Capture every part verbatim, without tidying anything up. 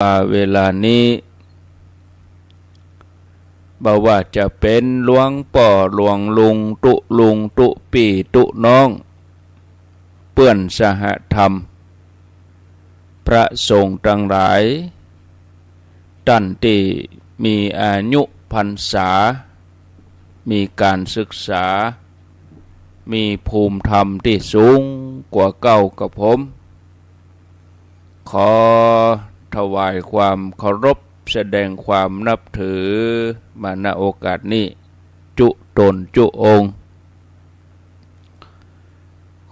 ว่าเวลานี้ บ่ว่าจะเป๋นหลวงป้อหลวงลุงตุ๊ลุงตุ๊ปี้ตุ๊น้อง เปื้อนสหธรรม พระสงฆ์ตังหลาย ต้านตี้มีอายุพรรษา มีก๋านศึกษา มีภูมิธรรมตี้สูงกว่าเก้ากับผม ขอถวายความเคารพ แสดงความนับถือมา ณ โอกาสนี้ จุ๊ต๋นจุ๊องค์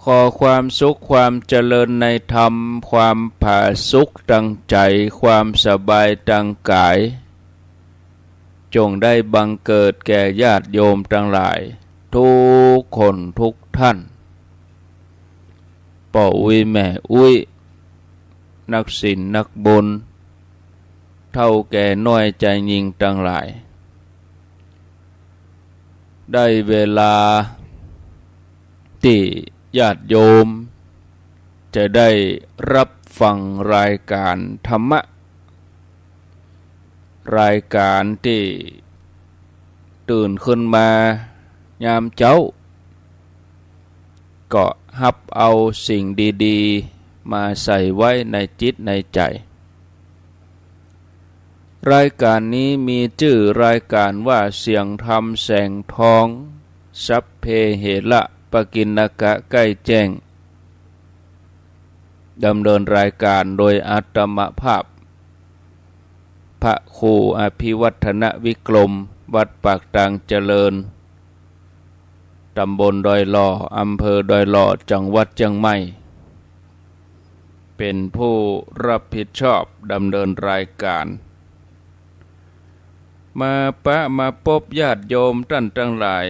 ขอความสุขความเจริญในธรรม ความผาสุกตางใจ๋ ความสบายตางก๋าย จงได้บังเกิดแก่ญาติโยมตังหลาย กู้คนกู้ต้าน ป้ออุ๊ยแม่อุ๊ย นักศีลนักบุญ เฒ่าแก่น้อยจายญิงตังหลาย ได้เวลาตี้ญาติโยม จะได้ฮับฟังรายก๋านธรรมะ รายก๋านตี้ตื่นขึ้นมายามเจ๊า ก็ฮับเอาสิ่งดีๆ มาใส่ไว้ในจิตในใจ๋ รายก๋านนี้มีจื้อรายก๋านว่า เสียงธรรมแสงทอง สัพเพเหระปกิณณกะ ใก้แจ้ง ดำเนินรายก๋านโดยอาตมาภาพ พระครูอภิวัฒนวิกรม วัดปากตางเจริญ ต๋ำบลดอยหล่อ อำเภอดอยหล่อ จังหวัดเจียงใหม่ เป๋นผู้ฮับผิดชอบดำเนินรายก๋าน มาปะมาปบญาติโยมต้านตังหลาย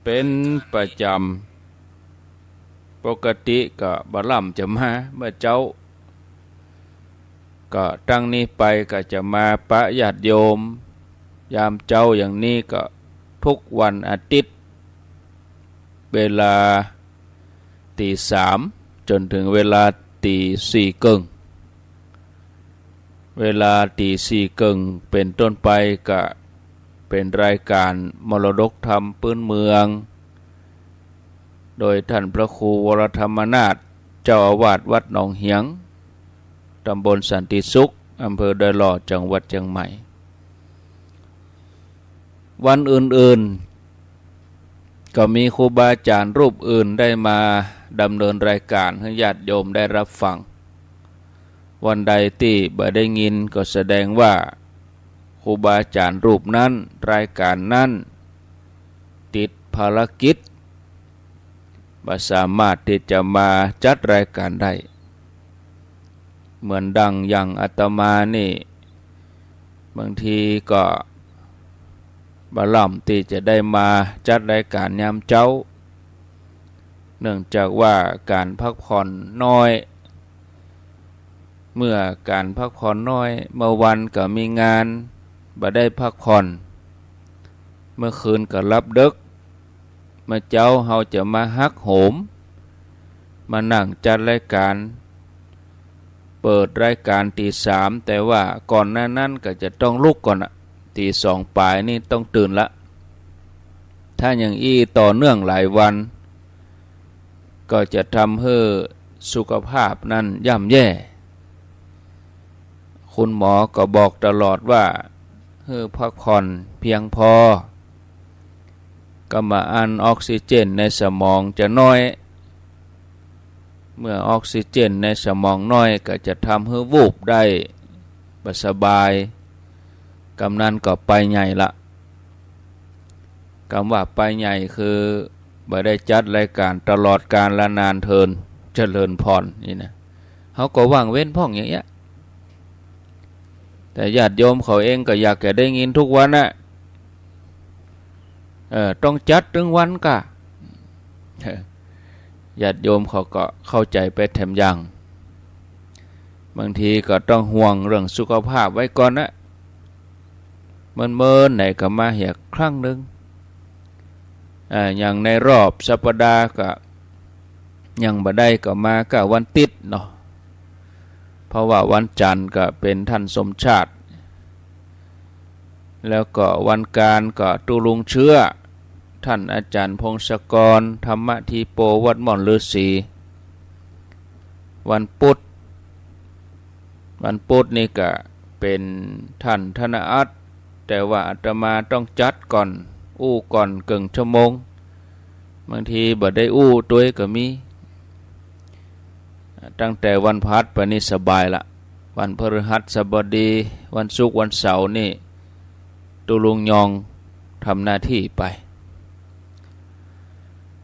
เป๋นประจ๋ำ ปกติก็บ่ล้ำจะมาเมื่อเจ๊า ก็ตั้งนี้ไปก็จะมาปะญาติโยม ยามเจ๊าอย่างนี้ก็กู้วันอาทิตย์ เวลา ตี๋สามจ๋นเถิงเวลาตี๋สี่เกิ่ง เวลาตี๋สี่เกิ่งเป๋นต้นไปก็เป๋นรายก๋านมรดกธรรมปื๊นเมือง โดยต้านพระครูวรธรรมนาถ เจ้าอาวาสวัดหนองเหียง ต๋ำบลสันติสุข อำเภอดอยหล่อ จังหวัดเจียงใหม่ วันอื่นๆ ก็มีครูบาอาจ๋ารย์รูปอื่นได้มาดำเนินรายก๋านหื้อญาติโยมได้ฮับฟัง วันใดตี้บ่ได้ยินก็แสดงว่าครูบาอาจ๋ารย์รูปนั้น รายก๋านนั้น ติดภารกิจ บ่สามารถตี้จะมาจัดรายก๋านได้ เหมือนดังอย่างอาตมานี่ บางทีก็บ่ล้ำตี้จะได้มาจัดรายก๋านยามเจ๊า เนื่องจากว่าก๋านพักผ่อนน้อย เมื่อก๋านพักผ่อนน้อย เมื่อวันก็มีงาน บ่ได้พักผ่อน เมื่อคืนก็หลับดึก เมื่อเจ๊าเฮาจะมาหักโหม มานั่งจัดรายก๋าน เปิดรายก๋านตี๋สาม แต่ว่าก่อนหน้านั้นก็จะต้องลุกก่อนอะ ตี๋สองป๋ายนี่ต้องตื่นละ ถ้าอย่างอี้ต่อเนื่องหลายวัน ก็จะทำหื้อสุขภาพนั้นย่ำแย่ คุณหมอก็บอกตลอดว่า หื้อพักผ่อนเพียงพอ กำบ่าอั้นออกซิเจนในสมองจะน้อย เมื่อออกซิเจนในสมองน้อยก็จะทำหื้อวูบได้บ่สบาย กำนั้นก็ไปใหญ่ละ กำว่าไปใหญ่คือบ่ได้จัดรายก๋านตลอดกาลนานเทิน เจริญพรนี่นะ เฮาก็ว่างเว้นพ่องอย่างเงี้ย แต่ญาติโยมเขาเองก็อยากจะได้ยินทุกวันน่ะ เออ ต้องจัดตึงวันก่ะ ญาติโยมเขาก็เข้าใจ๋ไปแถมอย่าง บางทีก็ต้องห่วงเรื่องสุขภาพไว้ก่อนนะ เมินๆ ไหนก็มาเหียครั้งนึ่ง อ่า อย่างในรอบสัปดาห์ก็ยังบ่ได้ก็มาก้าวันติ๊ดเนาะ เพราะว่าวันจันทร์ก็เป๋นท่านสมชาติ แล้วก็วันกาญก็ตุ๊ลุงเชื้อ ท่านอาจ๋ารย์พงศกร ธรรมธีโป วัดม่อนฤๅษี วันปุธ วันปุธนี่ก็เป๋นท่านธนอัต แต่ว่าอาตมาต้องจัดก่อน อู้ก่อนเกิ่งชั่วโมง บางทีบ่ได้อู้ตวยก็มี ตั้งแต่วันพฤหัสไปนี่สบายละ วันพฤหัสบดี วันศุกร์ วันเสาร์นี่ ตุ๊ลุงยองทำหน้าตี้ไป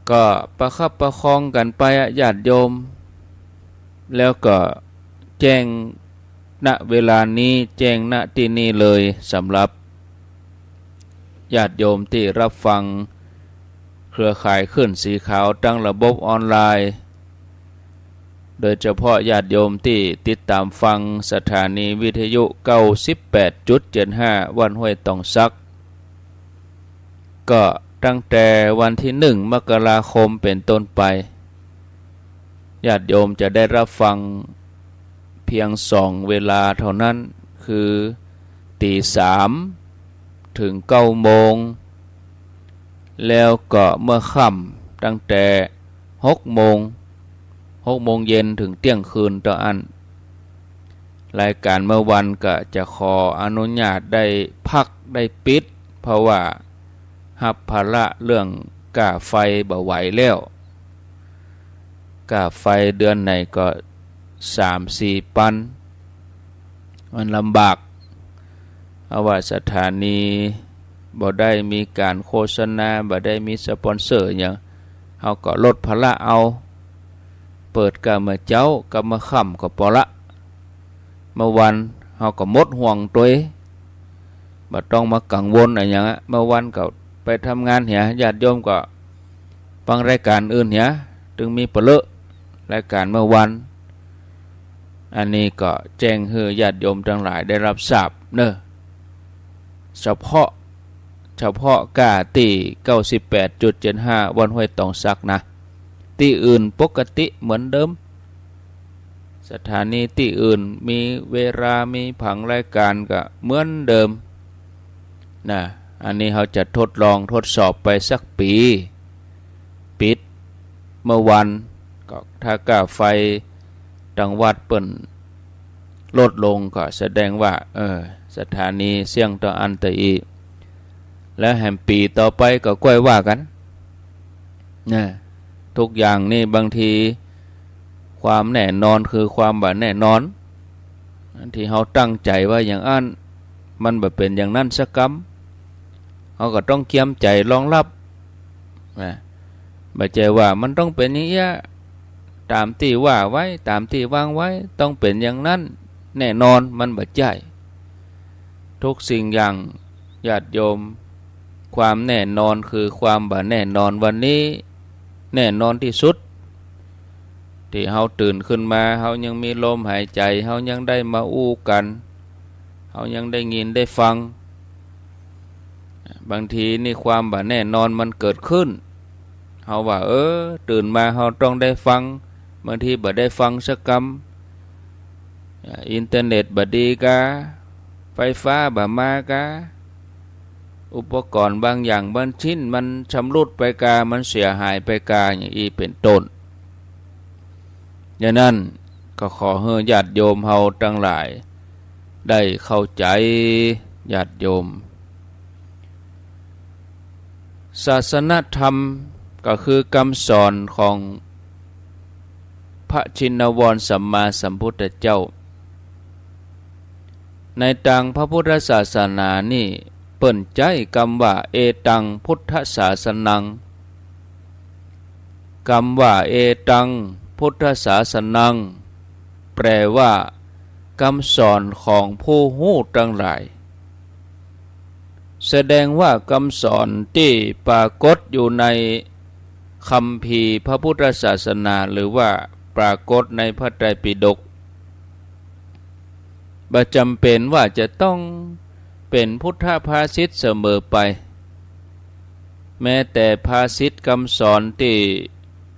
ก็ประคับประคองกั๋นไปอะญาติโยม แล้วก็แจ้ง ณ เวลานี้ แจ้ง ณ ตี้นี่เลย สำหรับ ญาติโยมตี้ฮับฟังเครือข่ายคลื่นสีขาวตางระบบออนไลน์ โดยเฉพาะญาติโยมตี้ติดต๋ามฟังสถานีวิทยุ เก้าสิบแปดจุดเจ็ดห้า วัดห้วยตองสัก ก็ตั้งแต่วันตี้หนึ่ง มกราคม เป๋นต้นไป ญาติโยมจะได้ฮับฟังเพียงสองเวลาเท่านั้น คือ ตีสาม เถิง เก้าโมง แล้วก็เมื่อค่ำตั้งแต่ หกโมง หกโมงเย็นเถิงเตี้ยงคืนเต้าอั้น รายก๋านเมื่อวันก็จะขออนุญาตได้พักได้ปิด เพราะว่าฮับภาระเรื่องก้าไฟบ่ไหวแล้ว ก้าไฟเดือนไหนก็สามสี่ปัน มันลำบาก เพราะว่าสถานีบ่ได้มีก๋านโฆษณา บ่ได้มีสปอนเซอร์หยัง เฮาก็ลดภาระเอา เปิดก้าเมื่อเจ๊ากับเมื่อค่ำก็ปอละ เมื่อวันเฮาก็หมดห่วงตวย บ่ต้องมากังวลอะหยังอะ เมื่อวันก็ไปทำงานเหีย ญาติโยมก็ฟังรายก๋านอื่นเหีย ตึงมีปะเลอะรายก๋านเมื่อวัน อันนี้ก็แจ้งหื้อญาติโยมตังหลายได้ฮับทราบเน่อ เฉพาะ เฉพาะก้าตี้ เก้าสิบแปดจุดเจ็ดห้า วัดห้วยตองสักนะ ตี้อื่นปกติเหมือนเดิม สถานีตี้อื่นมีเวลา มีผังรายก๋านก็เหมือนเดิมนะ อันนี้เฮาจะทดลองทดสอบไปสักปี๋ ปิดเมื่อวัน ก็ถ้าก้าไฟตางวัดเปิ้นลดลงก็แสดงว่า เออ สถานีเสี้ยงต่ออันเตออีก แล้วแหมปี๋ต่อไปก็ก้อยว่ากั๋น นะ ทุกอย่างนี่บางทีความแน่นอนคือความบ่แน่นอน อันตี้เฮาตั้งใจ๋ไว้อย่างอั้น มันบ่เป๋นอย่างนั้นสักกำ เฮาก็ต้องเกียมใจ๋รองฮับ นะ บ่ใจ้ว่ามันต้องเป๋นอย่างเอี้ย ต๋ามตี้ว่าไว้ ต๋ามตี้วางไว้ ต้องเป๋นอย่างนั้นแน่นอน มันบ่ใจ้ ทุกสิ่งอย่าง ญาติโยม ความแน่นอนคือความบ่แน่นอน วันนี้แน่นอนตี้สุด ตี้เฮาตื่นขึ้นมา เฮายังมีลมหายใจ๋ เฮายังได้มาอู้กั๋น เฮายังได้ยินได้ฟัง บางทีนี่ความบ่แน่นอนมันเกิดขึ้น เฮาว่า เออ ตื่นมาเฮาต้องได้ฟัง บางทีบ่ได้ฟังสักกำ อ่า อินเทอร์เน็ตบ่ดีกา ไฟฟ้าบ่มากา อุปกรณ์บางอย่างบางชิ้นมันชำรุดไปกา มันเสียหายไปกา อย่างอี้เป๋นต้น อย่างนั้นก็ขอหื้อญาติโยมเฮาตังหลายได้เข้าใจ๋ ญาติโยม ศาสนธรรมก็คือกำสอนของพระชินวรสัมมาสัมพุทธเจ้า ในตางพระพุทธศาสนานี่เปิ้นใจ๊กำว่า เอตังพุทธศาสนัง กำว่า เอตังพุทธศาสนัง แปลว่า กำสอนของผู้ฮู้ตังหลาย แสดงว่ากำสอนตี้ปรากฏอยู่ในคัมภีร์พระพุทธศาสนา หรือว่าปรากฏในพระไตรปิฎก บ่จ๋ำเป๋นว่าจะต้องเป๋นพุทธภาษิตเสมอไป แม้แต่ภาษิตกำสอนตี้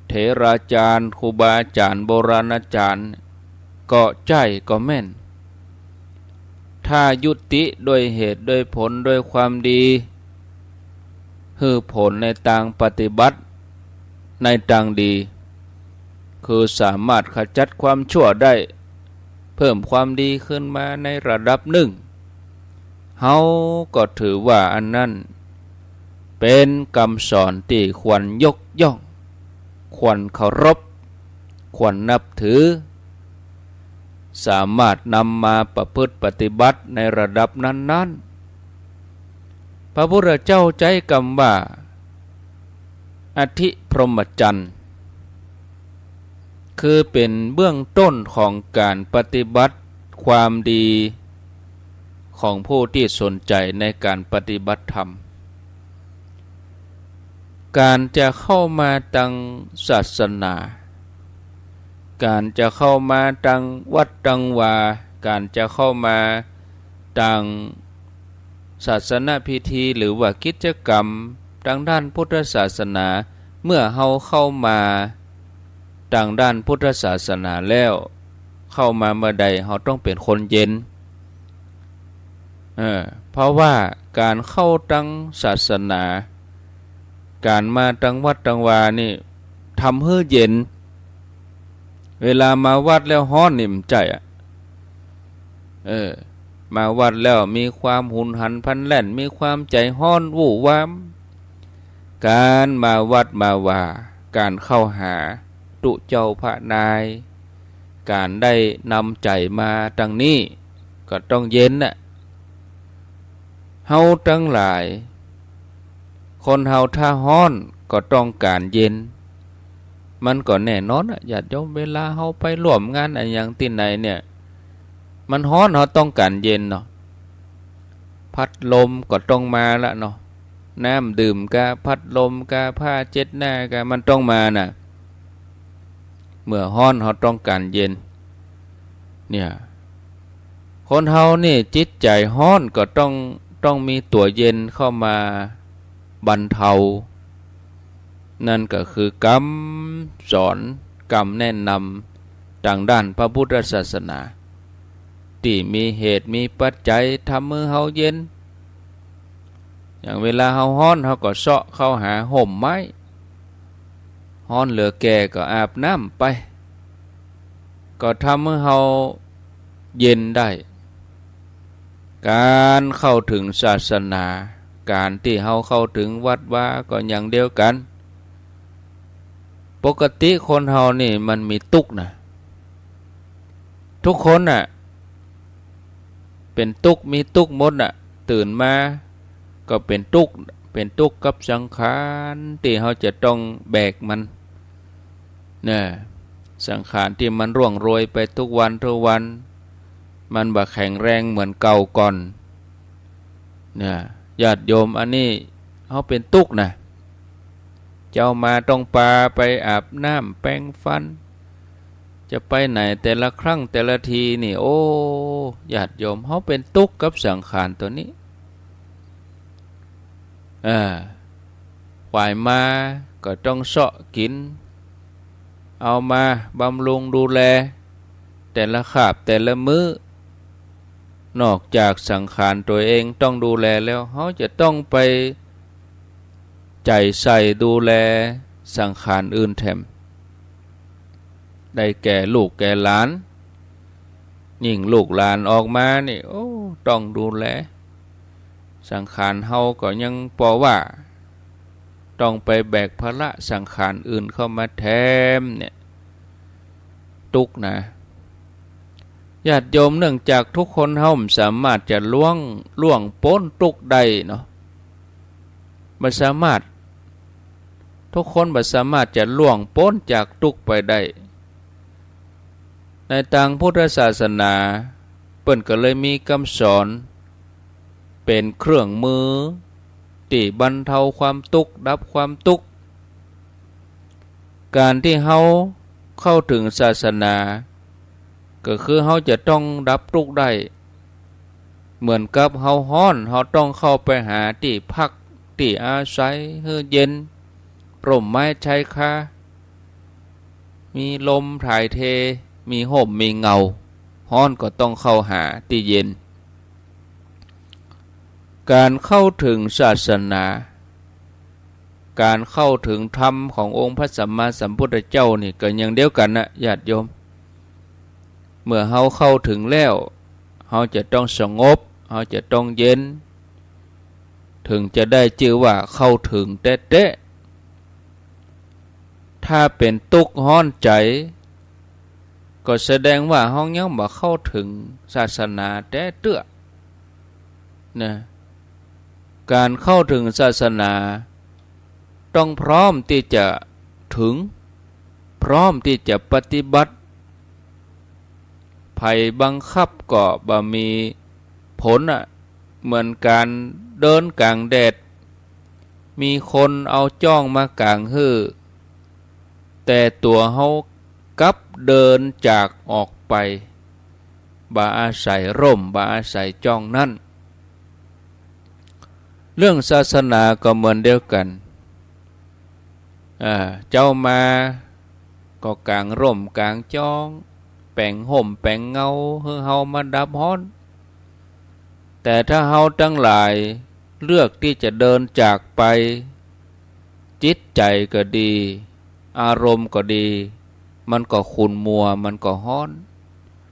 เถราจารย์ ครูบาอาจ๋ารย์ โบราณอาจ๋ารย์ ก็ใจ้ก็แม่น ถ้ายุติด้วยเหตุด้วยผลด้วยความดี หื้อผลในตางปฏิบัติในตางดี คือสามารถขจัดความชั่วได้ เพิ่มความดีขึ้นมาในระดับนึ่ง เฮาก็ถือว่าอันนั้นเป๋นกำสอนตี้ควรยกย่อง ควรเคารพ ควรนับถือ สามารถนำมาประพฤติปฏิบัติในระดับนั้นๆ พระพุทธเจ้าใจ๊กำว่า อธิพรหมจรรย์ คือเป๋นเบื้องต้นของก๋านปฏิบัติความดีของผู้ตี้สนใจ๋ในก๋านปฏิบัติธรรม ก๋านจะเข้ามาตางศาสนา ก๋านจะเข้ามาตางวัดตางวา ก๋านจะเข้ามาตางศาสนพิธี หรือว่ากิจกรรมตางด้านพุทธศาสนา เมื่อเฮาเข้ามาตางด้านพุทธศาสนาแล้ว เข้ามาเมื่อใดเฮาต้องเป๋นคนเย็น เออ เพราะว่าก๋านเข้าตางศาสนา ก๋านมาตางวัดตางวานี่ ทำหื้อเย็น เวลามาวัดแล้วฮ้อนนี่บ่ใจ้อะ เออ มาวัดแล้วมีความหุนหันพลันแล่น มีความใจ๋ฮ้อนวู่วาม ก๋านมาวัดมาวา ก๋านเข้าหาตุ๊เจ้าพระนาย ก๋านได้นำใจ๋มาตางนี้ ก็ต้องเย็นน่ะ เฮาตังหลาย คนเฮาถ้าฮ้อนก็ต้องก๋านเย็น มันก็แน่นอนน่ะ ญาติโยม เวลาเฮาไปร่วมงานอะหยังตี้ไหนเนี่ย มันฮ้อน เฮาต้องก๋านเย็นเนาะ พัดลมก็ต้องมาละเนาะ น้ำดื่มกา พัดลมกา ผ้าเช็ดหน้ากา มันต้องมาน่ะ เมื่อฮ้อนเฮาต้องก๋านเย็น เนี่ย คนเฮานี่จิตใจ๋ฮ้อนก็ต้อง ต้องมีตั๋วเย็นเข้ามาบรรเทา นั่นก็คือกำสอน กำแนะนำตางด้านพระพุทธศาสนา ตี้มีเหตุมีปัจจัยทำหื้อเฮาเย็น อย่างเวลาเฮาฮ้อน เฮาก็เซาะเข้าหาฮ่มไม้ ฮ้อนเหลือแก่ก็อาบน้ำไป ก็ทำหื้อเฮาเย็นได้ ก๋านเข้าเถิงศาสนา ก๋านตี้เฮาเข้าเถิงวัดวาก็อย่างเดียวกั๋น ปกติคนเฮานี่มันมีตุ๊กข์น่ะ ทุกคนน่ะ เป๋นตุ๊กข์ มีตุ๊กข์หมดน่ะ ตื่นมาก็เป๋นตุ๊กข์ เป๋นตุ๊กข์กับสังขารตี้เฮาจะต้องแบกมัน เนี่ย สังขารตี้มันร่วงโรยไปทุกวันทุกวัน มันบ่แข็งแรงเหมือนเก่าก่อน เนี่ย ญาติโยม อันนี้เฮาเป๋นตุ๊กข์น่ะ เจ๊ามาต้องปาไปอาบน้ำแปรงฟัน จะไปไหนแต่ละครั้งแต่ละทีนี่ โอ้ ญาติโยม เฮาเป๋นตุ๊กข์กับสังขารตั๋วนี้ เออ ขวายมาก็ต้องเซาะกิ๋น เอามาบำรุงดูแล แต่ละคาบแต่ละมื้อ นอกจากสังขารตั๋วเองต้องดูแลแล้ว เฮาจะต้องไปใจ๋ใส่ดูแลสังขารอื่นแถม ได้แก่ลูกแก่หลาน ยิ่งลูกหลานออกมานี่ โอ้ ต้องดูแล สังขารเฮาก็ยังปอว่า ต้องไปแบกภาระสังขารอื่นเข้ามาแถมเนี่ย ตุ๊กข์นะ ญาติโยม เนื่องจากทุกคนเฮาบ่สามารถจะล่วง ล่วงป๊นตุ๊กข์ได้เนาะ บ่สามารถ ทุกคนบ่สามารถจะล่วงป๊นจากตุ๊กข์ไปได้ ในตางพุทธศาสนา เปิ้นก็เลยมีกำสอน เป๋นเครื่องมือตี้บรรเทาความตุ๊กข์ ดับความตุ๊กข์ ก๋านตี้เฮาเข้าเถิงศาสนา ก็คือเฮาจะต้องดับตุ๊กข์ได้ เหมือนกับเฮาฮ้อน เฮาต้องเข้าไปหาตี้พัก ตี้อาศัยหื้อเย็น ร่มไม้ชายคา มีลมถ่ายเท มีฮ่มมีเงา ฮ้อนก็ต้องเข้าหาตี้เย็น ก๋านเข้าเถิงศาสนา ก๋านเข้าเถิงธรรมขององค์พระสัมมาสัมพุทธเจ้านี่ก็อย่างเดียวกั๋นนะญาติโยม เมื่อเฮาเข้าเถิงแล้ว เฮาจะต้องสงบ เฮาจะต้องเย็น เถิงจะได้จื้อว่าเข้าเถิงแต๊ๆ ถ้าเป๋นตุ๊กข์ฮ้อนใจ๋ ก็แสดงว่าเฮายังบ่เข้าเถิงศาสนาแต๊เตื้อ นะ ก๋านเข้าเถิงศาสนา ต้องพร้อมตี้จะเถิง พร้อมตี้จะปฏิบัติ ใผบังคับก็บ่มีผลอะ เหมือนก๋านเดินก๋างแดด มีคนเอาจ้องมากางหื้อ แต่ตั๋วเฮากลับเดินจากออกไป บ่อาศัยร่ม บ่อาศัยจ้องนั้น เรื่องศาสนาก็เหมือนเดียวกั๋น อ่า เจ้ามาก็กางร่มกางจ้อง แป๋งฮ่มแป๋งเงาหื้อเฮามาดับฮ้อน แต่ถ้าเฮาตังหลายเลือกตี้จะเดินจากไป จิตใจ๋ก็ดี อารมณ์ก็ดี มันก็ขุ่นมัว มันก็ฮ้อน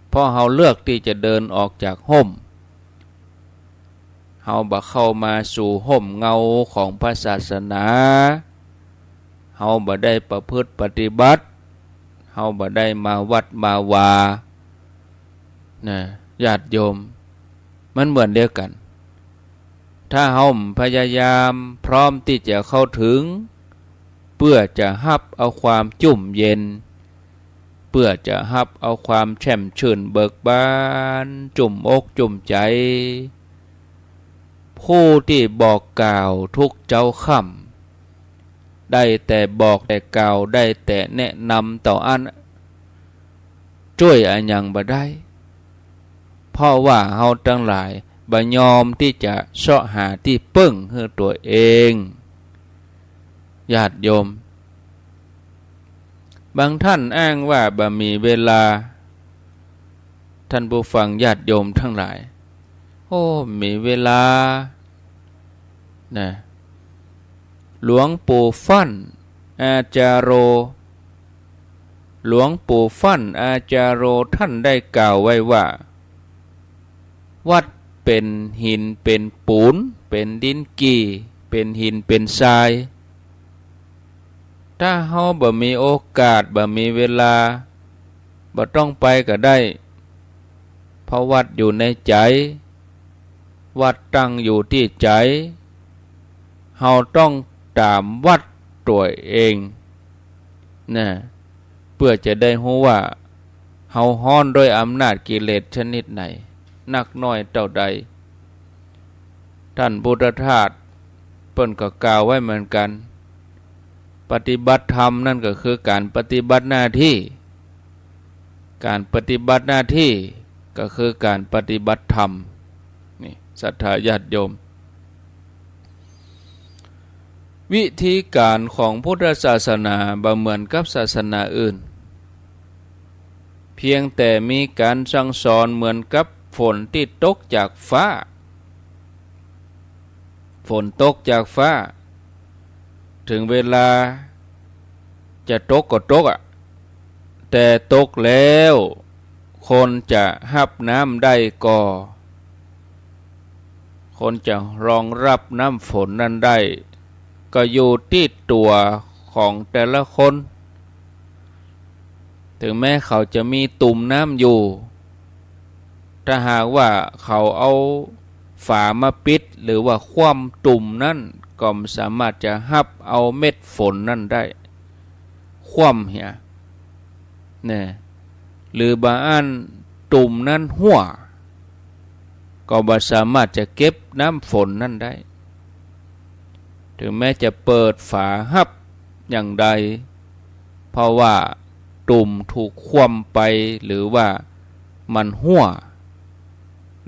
เพราะเฮาเลือกตี้จะเดินออกจากฮ่ม เฮาบ่เข้ามาสู่ฮ่มเงาของพระศาสนา เฮาบ่ได้ประพฤติปฏิบัติ เฮาบ่ได้มาวัดมาวา นะ ญาติโยม มันเหมือนเดียวกั๋น ถ้าเฮาพยายามพร้อมตี้จะเข้าเถิง เปื้อจะฮับเอาความจุ่มเย็น เปื้อจะฮับเอาความแจ่มชื่นเบิกบาน จุ่มอกจุ่มใจ๋ ผู้ตี้บอกกล่าวทุกเจ๊าค่ำ ได้แต่บอกแต่กล่าว ได้แต่แนะนำเต้าอั้น จ้วยอะหยังบ่ได้ เพราะว่าเฮาตังหลายบ่ยอมตี้จะเซาะหาตี้เปิ้งหื้อตั๋วเอง ญาติโยม บางท่านอ้างว่าบ่มีเวลา ท่านผู้ฟังญาติโยมตังหลาย โอ้ มีเวลา นะ หลวงปู่ฟั่น อาจาโร หลวงปู่ฟั่น อาจาโร ท่านได้กล่าวไว้ว่า วัดเป๋นหินเป๋นปู๋น เป๋นดินกี่ เป๋นหินเป๋นทราย ถ้าเฮาบ่มีโอกาส บ่มีเวลา บ่ต้องไปก็ได้ เพราะวัดอยู่ในใจ๋ วัดตั้งอยู่ตี้ใจ๋ เฮาต้องต๋ามวัดตั๋วเอง นะ เปื้อจะได้ฮู้ว่า เฮาฮ้อนด้วยอำนาจกิเลสชนิดไหน นักน้อยเต้าใด ต้านพุทธทาสเปิ้นก็กล่าวไว้เหมือนกั๋น ปฏิบัติธรรมนั่นก็คือก๋านปฏิบัติหน้าตี้ ก๋านปฏิบัติหน้าตี้ก็คือก๋านปฏิบัติธรรม นี่ ศรัทธาญาติโยม วิธีก๋านของพุทธศาสนาบ่เหมือนกับศาสนาอื่น เพียงแต่มีก๋านสั่งสอนเหมือนกับฝนตี้ตกจากฟ้า ฝนตกจากฟ้า เถิงเวลาจะตกก็ตกอะ แต่ตกแล้ว คนจะฮับน้ำได้ก่อ คนจะรองรับน้ำฝนนั้นได้ ก็อยู่ตี้ตั๋วของแต่ละคน เถิงแม้เขาจะมีตุ่มน้ำอยู่ ถ้าหากว่าเขาเอาฝามาปิด หรือว่าคว่ำตุ่มนั้น ก็บ่สามารถจะฮับเอาเม็ดฝนนั้นได้ คว่ำเหีย นะ หรือบ่อั้นตุ่มนั้นฮั่ว ก็บ่สามารถจะเก็บน้ำฝนนั้นได้ เถิงแม้จะเปิดฝาฮับอย่างใด เพราะว่าตุ่มถูกคว่ำไป หรือว่ามันฮั่ว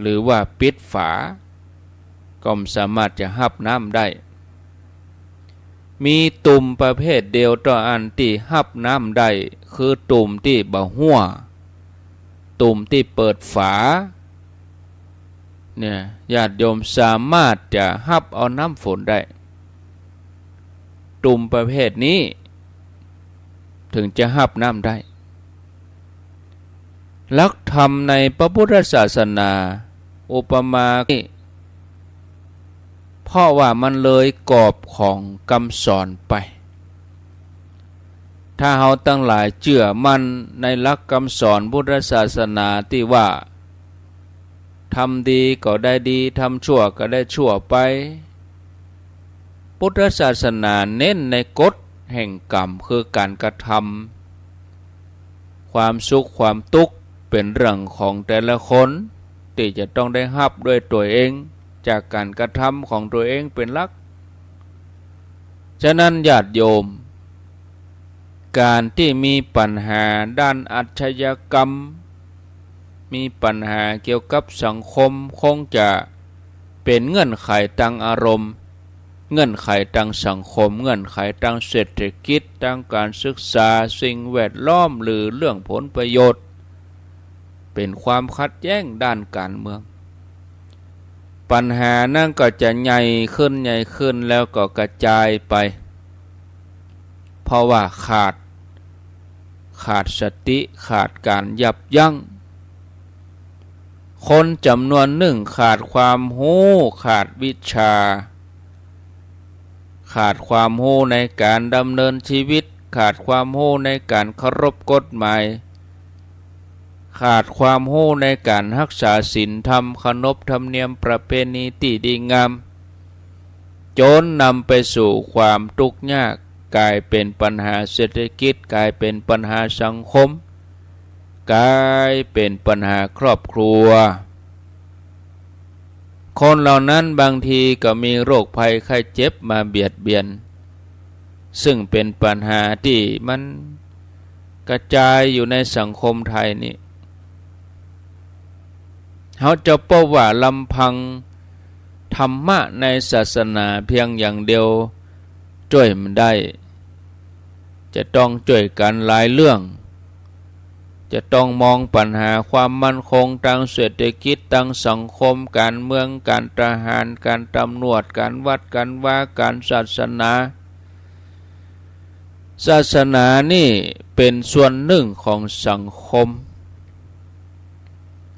หรือว่าปิดฝา ก็บ่สามารถจะฮับน้ำได้ มีตุ่มประเภทเดียวเต้าอั้นตี้ฮับน้ำได้ คือตุ่มตี้บ่ฮั่ว ตุ่มตี้เปิดฝา เนี่ย ญาติโยมสามารถจะฮับเอาน้ำฝนได้ ตุ่มประเภทนี้ เถิงจะฮับน้ำได้ หลักธรรมในพระพุทธศาสนา อุปมานี้ เพราะว่ามันเลยกรอบของกำสอนไป ถ้าเฮาตังหลายเจื้อมั่นในหลักกำสอนพุทธศาสนาตี้ว่า ทำดีก็ได้ดี ทำชั่วก็ได้ชั่วไป พุทธศาสนาเน้นในกฎแห่งกรรม คือก๋านกระทำ ความสุขความตุ๊กข์เป๋นเรื่องของแต่ละคน ตี้จะต้องได้ฮับด้วยตั๋วเอง จากก๋านกระทำของตั๋วเองเป๋นหลัก ฉะนั้นญาติโยม ก๋านตี้มีปัญหาด้านอาชญากรรม มีปัญหาเกี่ยวกับสังคม คงจะเป๋นเงื่อนไขตางอารมณ์ เงื่อนไขตางสังคม เงื่อนไขตางเศรษฐกิจ ตางก๋านศึกษา สิ่งแวดล้อม หรือเรื่องผลประโยชน์ เป๋นความขัดแย้งด้านก๋านเมือง ปัญหานั้นก็จะใหญ่ขึ้น ใหญ่ขึ้น แล้วก็กระจายไป เพราะว่าขาด ขาดสติ ขาดก๋านยับยั้ง คนจ๋ำนวนนึ่งขาดความฮู้ ขาดวิชา ขาดความฮู้ในก๋านดำเนินชีวิต ขาดความฮู้ในก๋านเคารพกฎหมาย ขาดความฮู้ในก๋านฮักษาศีลธรรม เคารพธรรมเนียมประเพณีตี้ดีงาม จ๋นนำไปสู่ความตุ๊กข์ยาก ก๋ายเป๋นปัญหาเศรษฐกิจ ก๋ายเป๋นปัญหาสังคม ก๋ายเป๋นปัญหาครอบครัว คนเหล่านั้นบางทีก็มีโรคภัยไข้เจ็บมาเบียดเบียน ซึ่งเป๋นปัญหาตี้มันกระจายอยู่ในสังคมไทยนี้ เฮาจะปบว่าลำพังธรรมะในศาสนาเพียงอย่างเดียวจ้วยบ่ได้ จะต้องจ้วยกั๋นหลายเรื่อง จะต้องมองปัญหาความมั่นคงตางเศรษฐกิจ ตางสังคม ก๋านเมือง ก๋านทหาร ก๋านตำรวจ ก๋านวัด ก๋านวา ก๋านศาสนา ศาสนานี่เป๋นส่วนนึ่งของสังคม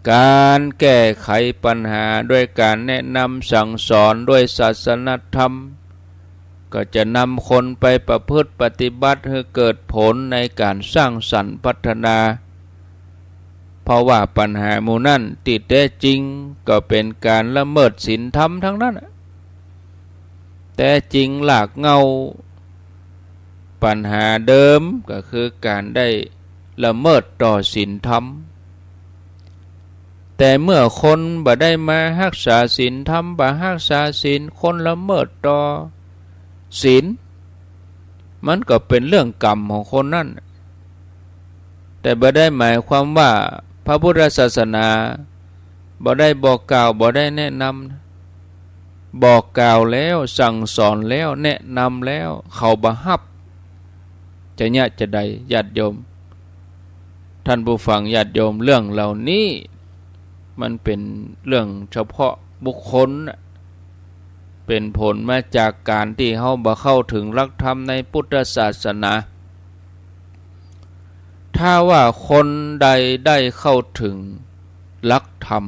ก๋านแก้ไขปัญหาด้วยก๋านแนะนำสั่งสอนด้วยศาสนธรรม ก็จะนำคนไปประพฤติปฏิบัติหื้อเกิดผลในก๋านสร้างสรรค์พัฒนา เพราะว่าปัญหาหมู่นั้นตี้แต๊จริงก็เป๋นก๋านละเมิดศีลธรรมตังนั้น แต๊จริงรากเหง้าปัญหาเดิมก็คือก๋านได้ละเมิดต่อศีลธรรม แต่เมื่อคนบ่ได้มาฮักษาศีลธรรม บ่ฮักษาศีล คนละเมิดต่อศีล มันก็เป๋นเรื่องกรรมของคนนั้น แต่บ่ได้หมายความว่าพระพุทธศาสนาบ่ได้บอกกล่าว บ่ได้แนะนำนะ บอกกล่าวแล้ว สั่งสอนแล้ว แนะนำแล้ว เขาบ่ฮับ จะเยียะจาใด ญาติโยม ท่านผู้ฟัง ญาติโยม เรื่องเหล่านี้มันเป๋นเรื่องเฉพาะบุคคลน่ะ เป๋นผลมาจากก๋านตี้เฮาบ่เข้าเถิงหลักธรรมในพุทธศาสนา ถ้าว่าคนใดได้เข้าเถิงหลักธรรม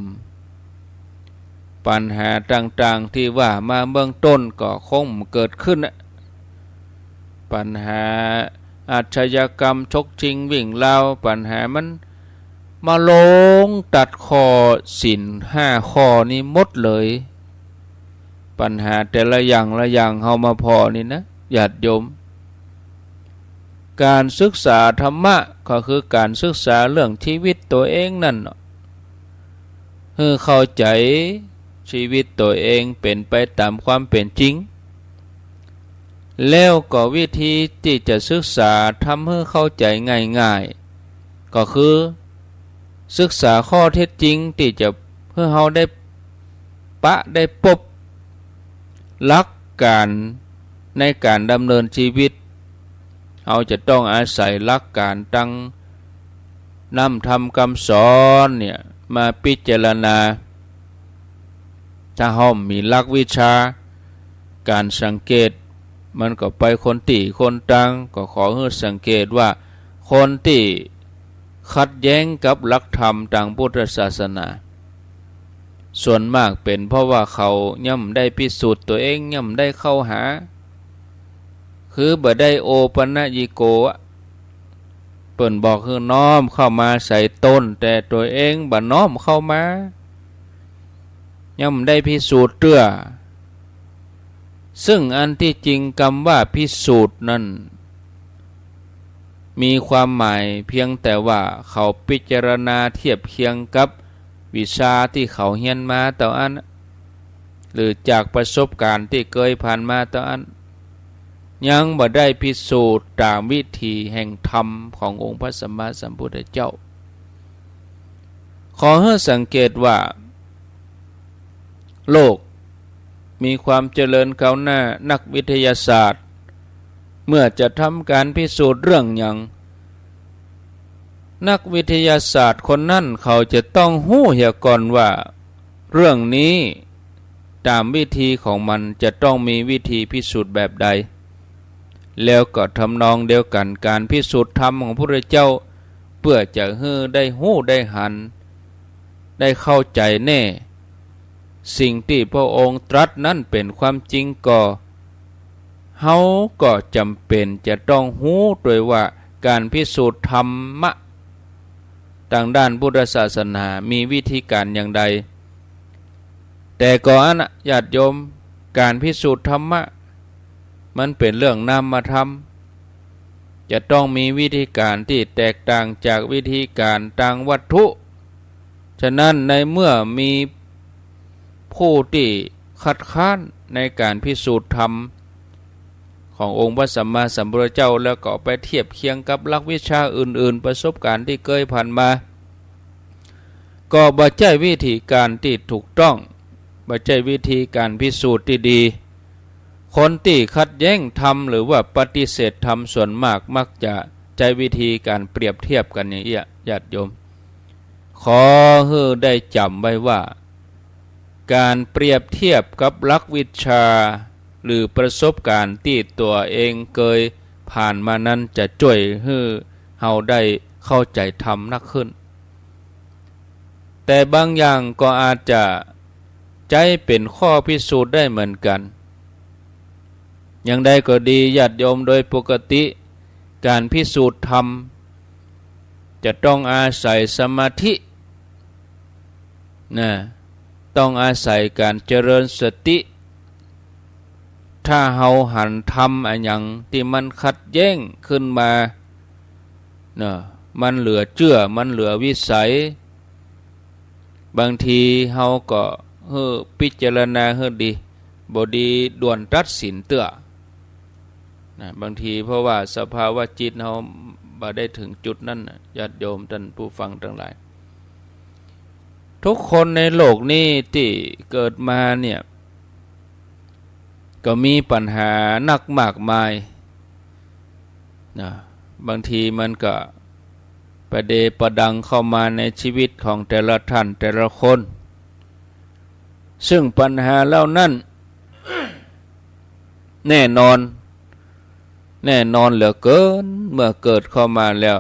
ปัญหาต่างๆ ตี้ว่ามาเบื้องต้นก็คงบ่เกิดขึ้นน่ะ ปัญหาอาชญากรรม ฉกชิงวิ่งราว ปัญหามันมาลงตัดข้อศีลห้าข้อนี้หมดเลย ปัญหาแต่ละอย่างละอย่างเฮามาผ่อนี่นะ ญาติโยม ก๋านศึกษาธรรมะก็คือก๋านศึกษาเรื่องชีวิตตั๋วเองนั่นเนาะ หื้อเข้าใจ๋ชีวิตตั๋วเองเป๋นไปต๋ามความเป๋นจริง แล้วก็วิธีตี้จะศึกษาทำหื้อเข้าใจ๋ง่ายๆ ก็คือศึกษาข้อเท็จจริงตี้จะหื้อเฮาได้ปะได้ปบหลักก๋านในก๋านดำเนินชีวิต เฮาจะต้องอาศัยหลักก๋านตาง นำธรรมกำสอนเนี่ยมาปิจารณา ถ้าเฮามีหลักวิชาก๋านสังเกต มันก็ไปคนตี้คนตาง ก็ขอหื้อสังเกตว่า คนตี้ขัดแย้งกับหลักธรรมตางพุทธศาสนา ส่วนมากเป๋นเพราะว่าเขายังบ่ได้พิสูจน์ตั๋วเอง ยังบ่ได้เข้าหา คือบ่ได้โอปัญญิโกอะ เปิ้นบอกหื้อน้อมเข้ามาใส่ตน แต่ตั๋วเองบ่น้อมเข้ามา ยังบ่ได้พิสูจน์เตื้อ ซึ่งอันตี้จริงกำว่าพิสูจน์นั้น มีความหมายเพียงแต่ว่าเขาปิจารณาเทียบเคียงกับวิชาตี้เขาเฮียนมาเต้าอั้น หรือจากประสบก๋ารณ์ตี้เกยผ่านมาเต้าอั้น ยังบ่ได้พิสูจน์ต๋ามวิธีแห่งธรรมขององค์พระสัมมาสัมพุทธเจ้า ขอหื้อสังเกตว่า โลกมีความเจริญก้าวหน้า นักวิทยาศาสตร์ เมื่อจะทำก๋านพิสูจน์เรื่องหยัง นักวิทยาศาสตร์คนนั้นเขาจะต้องฮู้เหียก่อนว่า เรื่องนี้ต๋ามวิธีของมันจะต้องมีวิธีพิสูจน์แบบใด แล้วก็ทำนองเดียวกั๋น ก๋านพิสูจน์ธรรมของพระพุทธเจ้า เปื้อจะหื้อได้ฮู้ได้หัน ได้เข้าใจ๋แน่ สิ่งตี้พระองค์ตรัสนั้นเป๋นความจริงก่อ เฮาก็จ๋ำเป๋นจะต้องฮู้ตวยว่าก๋านพิสูจน์ธรรมะตางด้านพุทธศาสนามีวิธีก๋านอย่างใด แต่ก่อนนะญาติโยม ก๋านพิสูจน์ธรรมะมันเป๋นเรื่องนามธรรม จะต้องมีวิธีก๋านตี้แตกต่างจากวิธีก๋านตางวัตถุ ฉะนั้นในเมื่อมีผู้ตี้คัดค้านในก๋านพิสูจน์ธรรมขององค์พระสัมมาสัมพุทธเจ้า แล้วก็ไปเทียบเคียงกับหลักวิชาอื่นๆ ประสบก๋ารณ์ตี้เกยผ่านมา ก็บ่ใจ้วิธีก๋านตี้ถูกต้อง บ่ใจ้วิธีก๋านพิสูจน์ตี้ดี คนตี้ขัดแย้งธรรมหรือว่าปฏิเสธธรรมส่วนมากมักจะใจ๊วิธีก๋านเปรียบเทียบกั๋นอย่างเอี้ย ญาติโยม ขอหื้อได้จ๋ำไว้ว่า ก๋านเปรียบเทียบกับหลักวิชาหรือประสบก๋ารณ์ตี้ตั๋วเองเกยผ่านมานั้นจะจ้วยหื้อเฮาได้เข้าใจ๋ธรรมนักขึ้น แต่บางอย่างก็อาจจะใจ๊เป๋นข้อพิสูจน์ได้เหมือนกั๋น อย่างใดก็ดีญาติโยม โดยปกติก๋านพิสูจน์ธรรมจะต้องอาศัยสมาธิ นะ ต้องอาศัยก๋านเจริญสติ ถ้าเฮาหันธรรมอะหยังตี้มันขัดแย้งขึ้นมา เนาะ มันเหลือเจื้อ มันเหลือวิสัย บางทีเฮาก็หื้อพิจารณาหื้อดี บ่ดีด่วนตัดสินเตื้อ นะ บางทีเพราะว่าสภาวะจิตเฮาบ่ได้เถิงจุดนั้นน่ะ ญาติโยมต้านผู้ฟังตังหลาย ทุกคนในโลกนี้ตี้เกิดมาเนี่ย ก็มีปัญหานักมากมาย นะ บางทีมันก็ประเดประดังเข้ามาในชีวิตของแต่ละท่านแต่ละคน ซึ่งปัญหาเหล่านั้น แน่นอน แน่นอนเหลือเกิน เมื่อเกิดเข้ามาแล้ว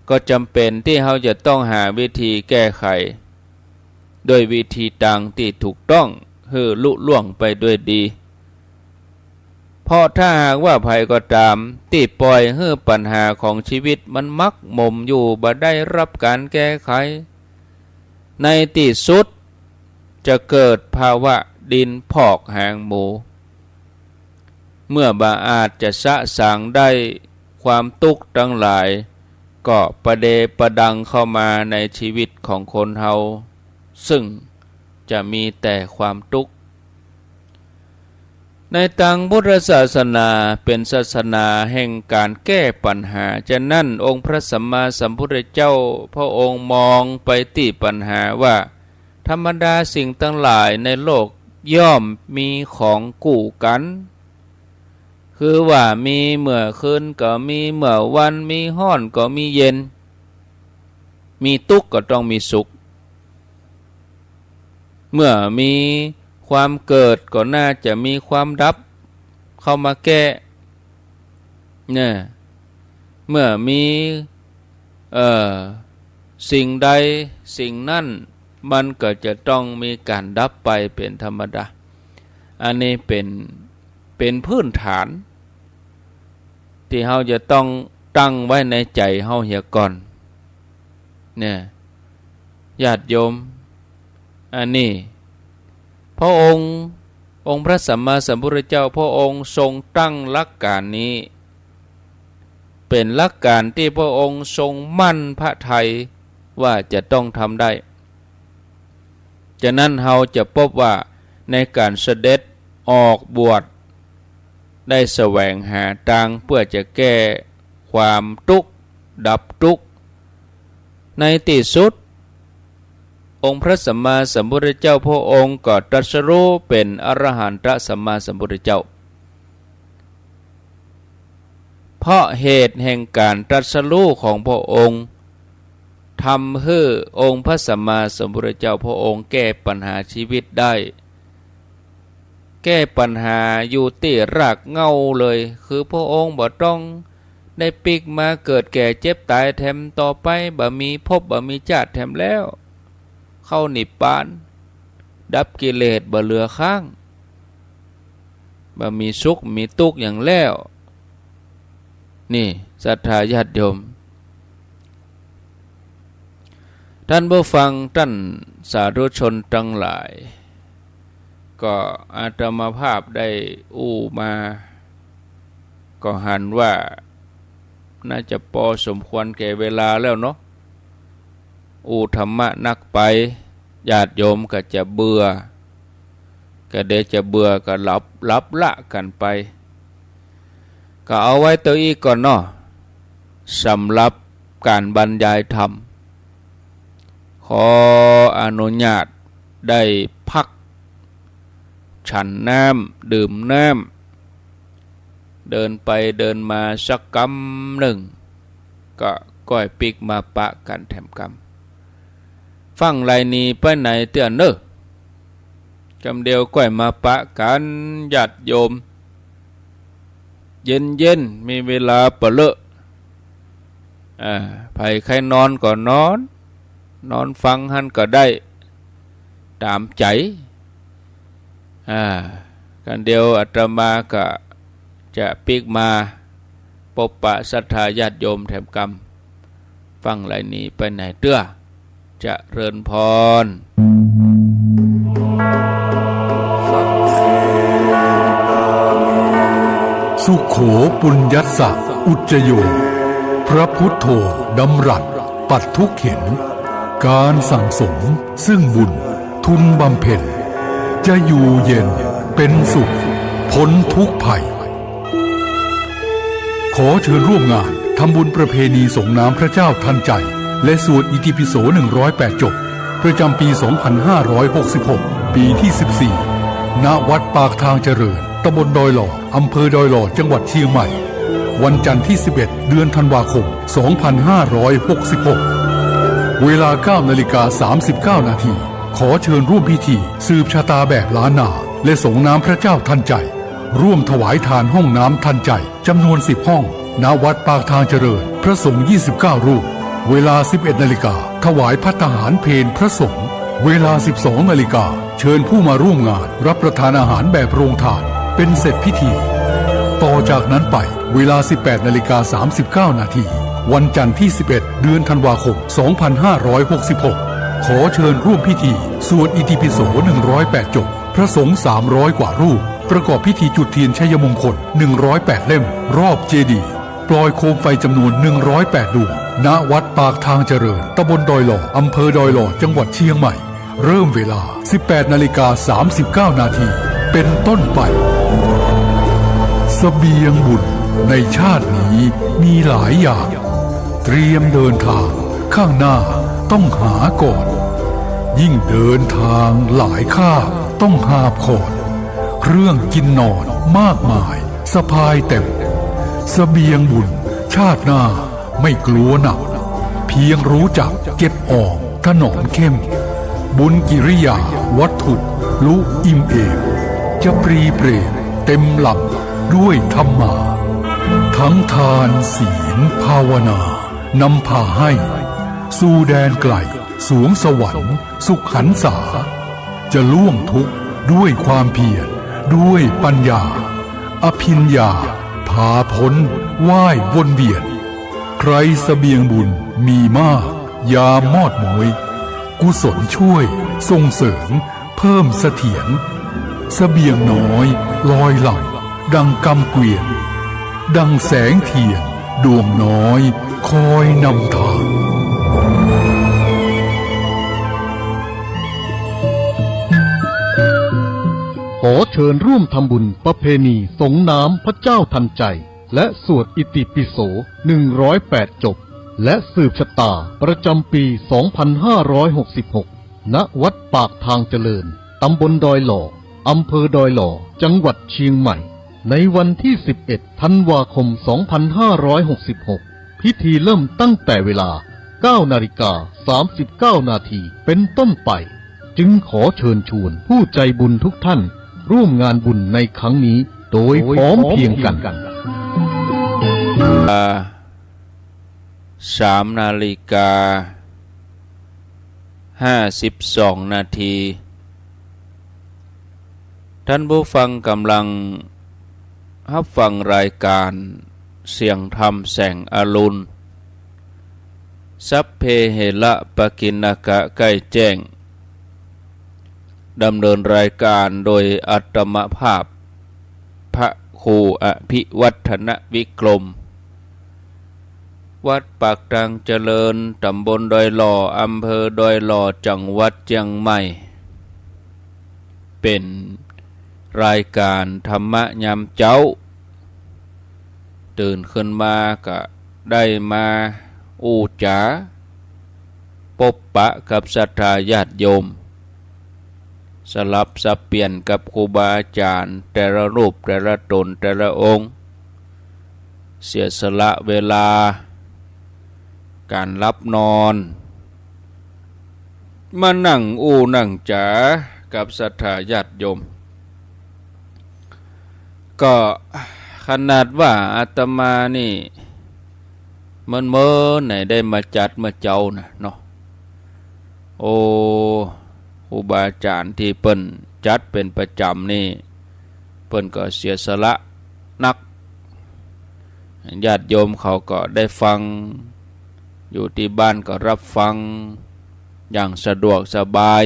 ก็จ๋ำเป๋นตี้เฮาจะต้องหาวิธีแก้ไข ด้วยวิธีตางตี้ถูกต้อง หื้อลุล่วงไปด้วยดี เพราะถ้าหากว่าใผก็ต๋ามตี้ปล่อยหื้อปัญหาของชีวิตมันหมกหมมอยู่ บ่ได้รับก๋านแก้ไข ในตี้สุดจะเกิดภาวะดินพอกหางหมู เมื่อบ่อาจจะสะสางได้ ความตุ๊กข์ตังหลายก็ประเดประดังเข้ามาในชีวิตของคนเฮา ซึ่งจะมีแต่ความตุ๊กข์ ในตางพุทธศาสนาเป๋นศาสนาแห่งก๋านแก้ปัญหา ฉะนั้นองค์พระสัมมาสัมพุทธเจ้าพระองค์มองไปตี้ปัญหาว่า ธรรมดาสิ่งตังหลายในโลกย่อมมีของกู้กั๋น คือว่ามีเมื่อคืนก็มีเมื่อวัน มีฮ้อนก็มีเย็น มีตุ๊กข์ก็ต้องมีสุข เมื่อมีความเกิดก็น่าจะมีความดับเข้ามาแก้ เนี่ย เมื่อมี เอ่อ สิ่งใดสิ่งนั้น มันก็จะต้องมีก๋านดับไปเป๋นธรรมดา อันนี้เป๋น เป๋นพื้นฐาน ตี้เฮาจะต้องตั้งไว้ในใจ๋เฮาเหียก่อน เนี่ย ญาติโยม อันนี้ พระองค์ องค์พระสัมมาสัมพุทธเจ้า พระองค์ทรงตั้งหลักก๋านนี้ เป๋นหลักก๋านตี้พระองค์ทรงมั่นพระทัยว่าจะต้องทำได้ ฉะนั้นเฮาจะพบว่าในก๋านเสด็จออกบวช ได้แสวงหาตางเปื้อจะแก้ความตุ๊กข์ ดับตุ๊กข์ ในตี้สุด องค์พระสัมมาสัมพุทธเจ้าพระองค์ก็ตรัสรู้เป๋นอรหันตสัมมาสัมพุทธเจ้า เพราะเหตุแห่งก๋านตรัสรู้ของพระองค์ ทำหื้อองค์พระสัมมาสัมพุทธเจ้าพระองค์แก้ปัญหาชีวิตได้ แก้ปัญหาอยู่ตี้รากเหง้าเลย คือพระองค์บ่ต้องได้ปิ๊กมาเกิดแก่เจ็บต๋ายแถมต่อไป บ่มีภพบ่มีจาติแถมแล้ว เข้านิพพาน ดับกิเลสบ่เหลือค้าง บ่มีสุขมีตุ๊กข์หยังแล้ว นี่ ศรัทธาญาติโยม ท่านผู้ฟัง ท่านสาธุชนตังหลาย ก็อาตมาภาพได้อู้มา ก็หันว่าน่าจะปอสมควรแก่เวลาแล้วเนาะ อู้ธรรมะนักไป ญาติโยมก็จะเบื่อ ก็เดี๋ยวจะเบื่อก็หลับ หลับละกั๋นไป ก็เอาไว้เต้าอี้ก่อนเนาะ สำหรับก๋านบรรยายธรรม ขออนุญาตได้พัก ฉันน้ำ ดื่มน้ำ เดินไปเดินมาสักกำนึ่ง ก็ก้อยปิ๊กมาปะกั๋นแถมกำ ฟั่งไรหนีไปไหนเตื้อเน่อ กำเดียวก้อยมาปะกั๋น ญาติโยม เย็นๆ มีเวลาปะเลอะ อ่า ใผใค่นอนก็นอน นอนฟังหั้นก็ได้ ต๋ามใจ๋ อ่า กั๋นเดียวอาตมาก็จะปิ๊กมาปบปะศรัทธาญาติโยมแถมกำ ฟั่งไรหนีไปไหนเตื้อ เจริญพร สุโข ปุญญัสสะ อุจจโย พระพุทโธ ดำรัส ปัดทุกข์เข็ญ ก๋านสั่งสม ซึ่งบุญ ทุนบำเพ็ญ จะอยู่เย็น เป็นสุข พ้นทุกข์ภัย ขอเชิญร่วมงานทำบุญประเพณีสงน้ำพระเจ้าทันใจ และสวดอิติปิโส หนึ่งร้อยแปด จบ ประจำปี สองพันห้าร้อยหกสิบหก ปีที่ สิบสี่ ณ วัดปากทางเจริญ ตำบลดอยหล่อ อำเภอดอยหล่อ จังหวัดเชียงใหม่ วันจันทร์ที่ สิบเอ็ด เดือนธันวาคม สองพันห้าร้อยหกสิบหก เวลา เก้านาฬิกา สามสิบเก้านาที ขอเชิญร่วมพิธีสืบชะตาแบบล้านนา และสงน้ำพระเจ้าทันใจ ร่วมถวายทานห้องน้ำทันใจ จำนวน สิบ ห้อง ณ วัดปากทางเจริญ พระสงฆ์ ยี่สิบเก้า รูป เวลา สิบเอ็ดนาฬิกา ถวายภัตตาหารเพลพระสงฆ์ เวลา สิบสองนาฬิกา เชิญผู้มาร่วมงานรับประทานอาหารแบบโรงทาน เป็นเสร็จพิธี ต่อจากนั้นไป เวลา สิบแปดนาฬิกา สามสิบเก้านาที วันจันทร์ที่ สิบเอ็ด เดือนธันวาคม สองพันห้าร้อยหกสิบหก ขอเชิญร่วมพิธีสวดอิติปิโส หนึ่งร้อยแปด จบ พระสงฆ์ สามร้อย กว่ารูป ประกอบพิธีจุดเทียนชัยมงคล หนึ่งร้อยแปด เล่ม รอบเจดีย์ ปล่อยโคมไฟจำนวน หนึ่งร้อยแปด ดวง ณ วัดปากทางเจริญ ตำบลดอยหล่อ อำเภอดอยหล่อ จังหวัดเชียงใหม่ เริ่มเวลา สิบแปดนาฬิกา สามสิบเก้านาที เป็นต้นไป เสบียงบุญในชาตินี้มีหลายอย่าง เตรียมเดินทาง ข้างหน้าต้องหาก่อน ยิ่งเดินทางหลายคาบต้องหาบขอน เครื่องกินนอนมากมายสะพายเต็ม เสบียงบุญชาติหน้าไม่กลัวหนัก เพียงรู้จักเก็บออมถนอมเข้ม บุญกิริยาวัตถุลุอิ่มเอม จะปรีเปรมเต็มลำด้วยธรรมา ทั้งทานศีลภาวนานำพาให้ สู่แดนไกลสวงสวรรค์สุขหันษา จะล่วงทุกข์ด้วยความเพียร ด้วยปัญญา อภิญญา พาพ้นว่ายวนเวียน ใครเสบียงบุญมีมาก ยามมอดม้อย กุศลช่วยส่งเสริมเพิ่มเสถียร เสบียงน้อยลอยหลั่งดังกำเกวียน ดังแสงเทียนดวงน้อยคอยนำทาง ขอเชิญร่วมทำบุญประเพณีสงน้ำพระเจ้าทันใจ และสวดอิติปิโส หนึ่งร้อยแปด จบ และสืบชะตาประจำปี สองพันห้าร้อยหกสิบหก ณ วัดปากทางเจริญ ตำบลดอยหล่อ อำเภอดอยหล่อ จังหวัดเชียงใหม่ ในวันที่ สิบเอ็ด ธันวาคม สองพันห้าร้อยหกสิบหก พิธีเริ่มตั้งแต่เวลา เก้านาฬิกา สามสิบเก้านาที เป็นต้นไป จึงขอเชิญชวนผู้ใจบุญทุกท่านร่วมงานบุญในครั้งนี้โดยพร้อมเพรียงกัน สามนาฬิกา ห้าสิบสองนาที ท่านผู้ฟังกำลังฮับฟังรายการเสียงธรรมแสงอรุณ สัพเพเหระปกิณณกะ ใกล้แจ้ง ดำเนินรายการโดยอาตมาภาพ พระครูอภิวัฒนวิกรม วัดปากทางเจริญ ตำบลดอยหล่อ อำเภอดอยหล่อ จังหวัดเชียงใหม่ เป๋นรายการธรรมะยามเจ๊า ตื่นขึ้นมาก็ได้มาอู้จ๋า ปบปะกับศรัทธาญาติโยม สลับสับเปลี่ยนกับครูบาอาจ๋ารย์แต่ละรูปแต่ละต๋นแต่ละองค์ เสียสละเวลา ก๋านหลับนอน มานั่งอู้นั่งจ๋ากับศรัทธาญาติโยม ก็ขนาดว่าอาตมานี่เมินๆ ไหนได้มาจัดเมื่อเจ๊านะเนาะ โอ้ ครูบาอาจ๋ารย์ตี้เปิ้นจัดเป๋นประจ๋ำนี่ เปิ้นก็เสียสละนัก ญาติโยมเขาก็ได้ฟัง อยู่ตี้บ้านก็ฮับฟังอย่างสะดวกสบาย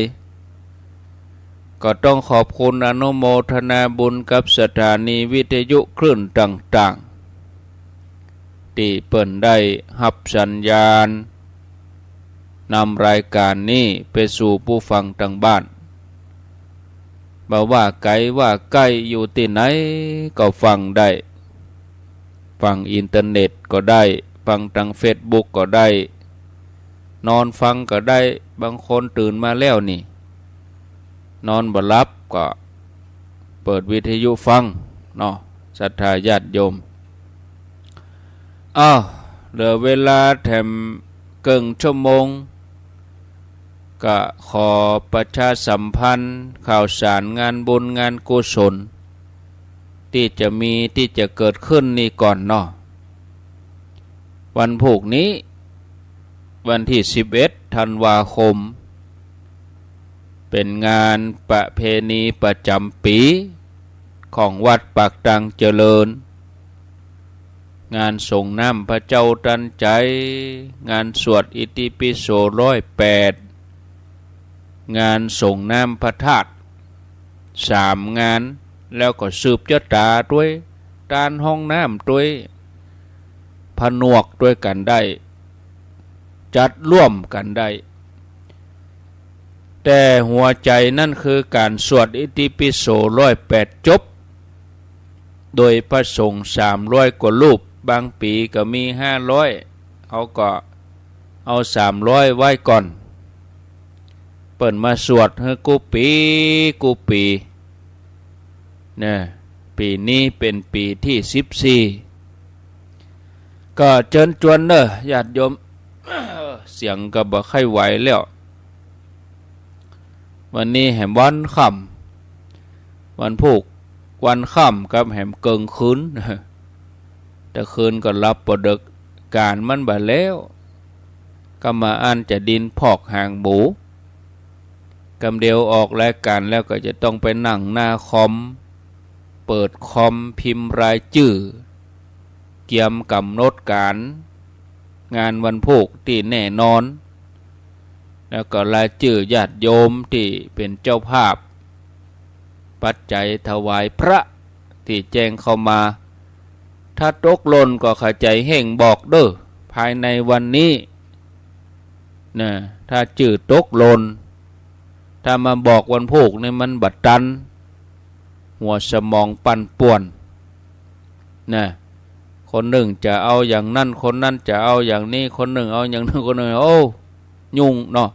ก็ต้องขอบคุณอนุโมทนาบุญกับสถานีวิทยุคลื่นต่างๆ ตี้เปิ้นได้ฮับสัญญาณ นำรายการนี้ไปสู่ผู้ฟังตางบ้าน บ่ว่าไก๋ว่าใก้อยู่ตี้ไหนก็ฟังได้ ฟังอินเทอร์เน็ตก็ได้ ฟังตางเฟซบุ๊กก็ได้ นอนฟังก็ได้ บางคนตื่นมาแล้วนี่ นอนบ่หลับก็เปิดวิทยุฟังเนาะ ศรัทธาญาติโยม อ้าว เหลือเวลาแถมเกิ่งชั่วโมง ก็ขอประชาสัมพันธ์ข่าวสารงานบุญงานกุศล ตี้จะมีตี้จะเกิดขึ้นนี่ก่อนเนาะ วันพูกนี้ วันตี้ สิบเอ็ด ธันวาคม เป๋นงานประเพณีประจ๋ำปี๋ของวัดปากทางเจริญ งานสงน้ำพระเจ้าตันใจ๋ งานสวดอิติปิโสร้อยแปด งานสงน้ำพระธาตุ สามงาน แล้วก็สืบจะต๋าตวย ตานห้องน้ำตวย ผนวกตวยกั๋นได้ จัดร่วมกั๋นได้ แต่หัวใจ๋นั้นคือก๋านสวดอิติปิโสร้อยแปดจบ โดยพระสงฆ์สามร้อยกว่ารูป บางปี๋ก็มีห้าร้อย เขาก็เอาสามร้อยไว้ก่อน เปิ้นมาสวดหื้อกู้ปี๋กู้ปี๋ นะ ปี๋นี้เป๋นปี๋ตี้ สิบสี่ ก็เจิญจวนเน่อญาติโยม เสียงก็บ่ใค่ไหวแล้ว วันนี้แหมวันค่ำ วันพูก วันค่ำกับแหมเกิงคืน แต่คืนก็หลับบ่เดิก ก๋านมันบ่แล้ว ก็มาอั้นจะดินพอกหางหมู กำเดียวออกรายก๋านแล้วก็จะต้องไปนั่งหน้าคอม เปิดคอมพิมพ์รายจื้อ เกียมก๋ำหนดก๋าน งานวันพูกตี้แน่นอน แล้วก็รายจื้อญาติโยมตี้เป๋นเจ้าภาพ ปัจจัยถวายพระตี้แจ้งเข้ามา ถ้าตกหล่นก็ขะใจ๋เฮ่งบอกเด้อ ภายในวันนี้ นะ ถ้าจื้อตกหล่น ถ้ามาบอกวันพูกนี่มันบ่ตัน หัวสมองปั่นป่วน นะ คนนึ่งจะเอาอย่างนั้น คนนั้นจะเอาอย่างนี้ คนนึ่งเอาอย่างนั้น คนนึ่ง โอ้ ยุ่งเนาะ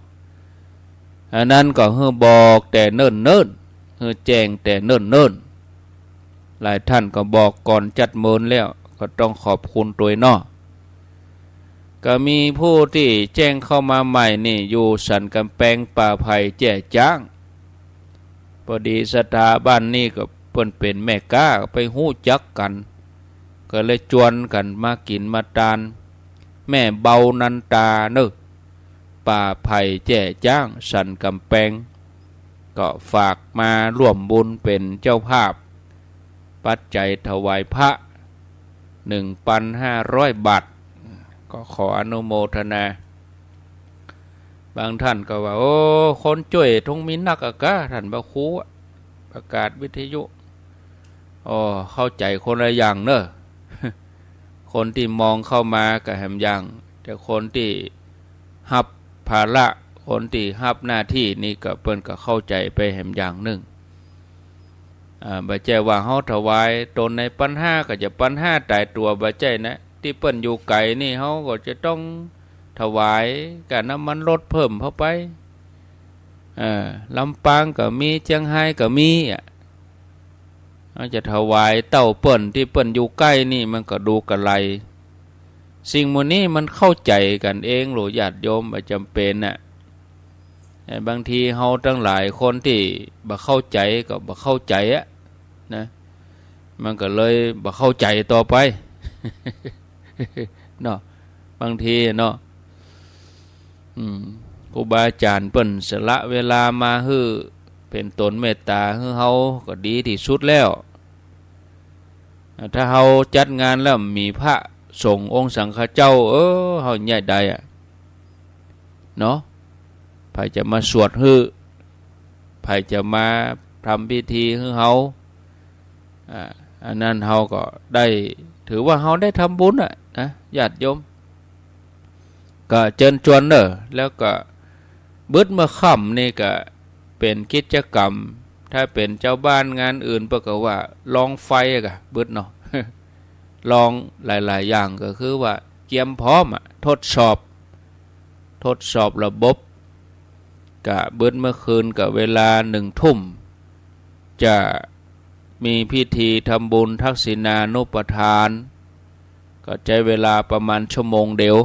อันนั้นก็หื้อบอกแต่เนิ่นๆ หื้อแจ้งแต่เนิ่นๆ หลายท่านก็บอกก่อนจัดเมินแล้ว ก็ต้องขอบคุณตวยเนาะ ก็มีผู้ตี้แจ้งเข้ามาใหม่นี่ อยู่สันก๋ำแปง ป่าไผ่ แจ้จ๊าง ปอดีศรัทธาบ้านนี้ก็เปิ้นเป๋นแม่ก๊า ไปฮู้จักกั๋น ก็เลยจวนกั๋นมากิ๋นมาตาน แม่เบานันตาเนาะ ป่าไผ่ แจ้จ๊าง สันก๋ำแปง ก็ฝากมาร่วมบุญเป๋นเจ้าภาพ ปัจจัยถวายพระ หนึ่งปันห้าร้อยบาท ก็ขออนุโมทนา บางท่านก็ว่า โอ้ คนจ้วยต้องมีนักอะกา ท่านพระครูอะ ประกาศวิทยุ อ้อ เข้าใจ๋คนละอย่างเนาะ คนตี้มองเข้ามาก็แหมอย่าง แต่คนตี้ฮับภาระ คนตี้ฮับหน้าตี้นี่ก็เปิ้นก็เข้าใจ๋ไปแหมอย่างนึ่ง อ่า บ่ใจ้ว่าเฮาถวายตนในปันห้าก็จะปันห้าต๋ายตั๋ว บ่ใจ้นะ ตี้เปิ้นอยู่ไก๋นี่เฮาก็จะต้องถวายก้าน้ำมันรถเพิ่มเข้าไป เออ ลำปางก็มี เจียงฮายก็มีอะ เฮาจะถวายเต้าเปิ้นตี้เปิ้นอยู่ใก้นี่มันก็ดูกะไร สิ่งหมู่นี้มันเข้าใจ๋กั๋นเองโหละญาติโยม บ่จ๋ำเป๋นน่ะ แต่บางทีเฮาตังหลายคนตี้บ่เข้าใจ๋ก็บ่เข้าใจ๋อะนะ มันก็เลยบ่เข้าใจ๋ต่อไป เนาะ บางทีเนาะ อืม ครูบาอาจ๋ารย์เปิ้นสละเวลามาหื้อ เป๋นต๋นเมตต๋าหื้อเฮาก็ดีตี้สุดแล้ว ถ้าเฮาจัดงานแล้วมีพระสงฆ์องค์สังฆเจ้า เออ เฮาเยียะใดอะ เนาะ ใผจะมาสวดหื้อ ใผจะมาทำพิธีหื้อเฮา อ่า อันนั้นเฮาก็ได้ ถือว่าเฮาได้ทำบุญอะนะ ญาติโยม ก็เจิญจวนเนาะ แล้วก็ บึดเมื่อค่ำนี่ก็เป๋นกิจกรรม ถ้าเป๋นจาวบ้านงานอื่นเปิ้นก็ว่าลองไฟอะกะ บึดเนาะ ลองหลายๆ อย่างก็คือว่าเกียมพร้อมอะ ทดสอบ ทดสอบระบบ กะบึดเมื่อคืนกะเวลาหนึ่งทุ่ม จะมีพิธีทำบุญทักษิณานุปทาน ก็ใจ๊เวลาประมาณชั่วโมงเดียว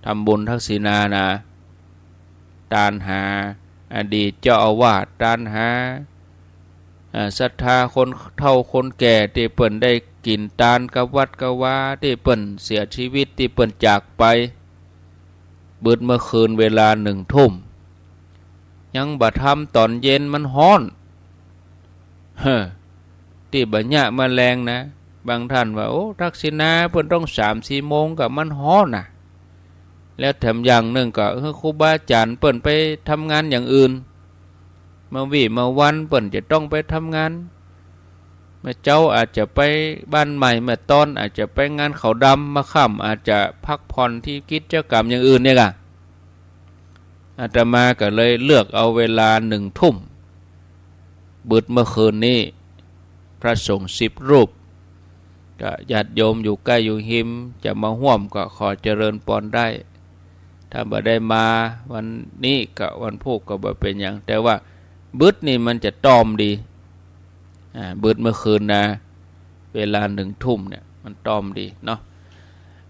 ทำบุญทักษิณานะ ตานหาอดีตเจ้าอาวาส ตานหา อ่า ศรัทธาคนเฒ่าคนแก่ตี้เปิ้นได้กิ๋นตานกับวัดกับวา ตี้เปิ้นเสียชีวิต ตี้เปิ้นจากไป บึดเมื่อคืนเวลาหนึ่งทุ่ม ยังบ่ทำ ต๋อนเย็นมันฮ้อน เฮ้อ ตี้บ่เยียะเมื่อแลงนะ บางท่านว่า โอ้ ทักษิณาเปิ้นต้องสามสี่โมงกะ มันฮ้อนน่ะ แล้วแถมอย่างนึ่งก็ เออ ครูบาอาจ๋ารย์เปิ้นไปทำงานอย่างอื่น เมื่อวี้เมื่อวันเปิ้นจะต้องไปทำงาน เมื่อเจ๊าอาจจะไปบ้านใหม่ เมื่อตอนอาจจะไปงานขาวดำ เมื่อค่ำอาจจะพักผ่อนตี้กิจกรรมอย่างอื่นเนี่ยกะ อาตมาก็เลยเลือกเอาเวลาหนึ่งทุ่ม บึดเมื่อคืนนี้ พระสงฆ์สิบรูป ก็ญาติโยมอยู่ใก้อยู่ฮิม จะมาฮ่วมก็ขอเจริญปอนได้ ถ้าบ่ได้มาวันนี้ก็วันพูกก็บ่เป๋นหยัง แต่ว่าบึดนี่มันจะต้อมดี อ่า บึดเมื่อคืนนะ เวลาหนึ่งทุ่มเนี่ย มันต้อมดีเนาะ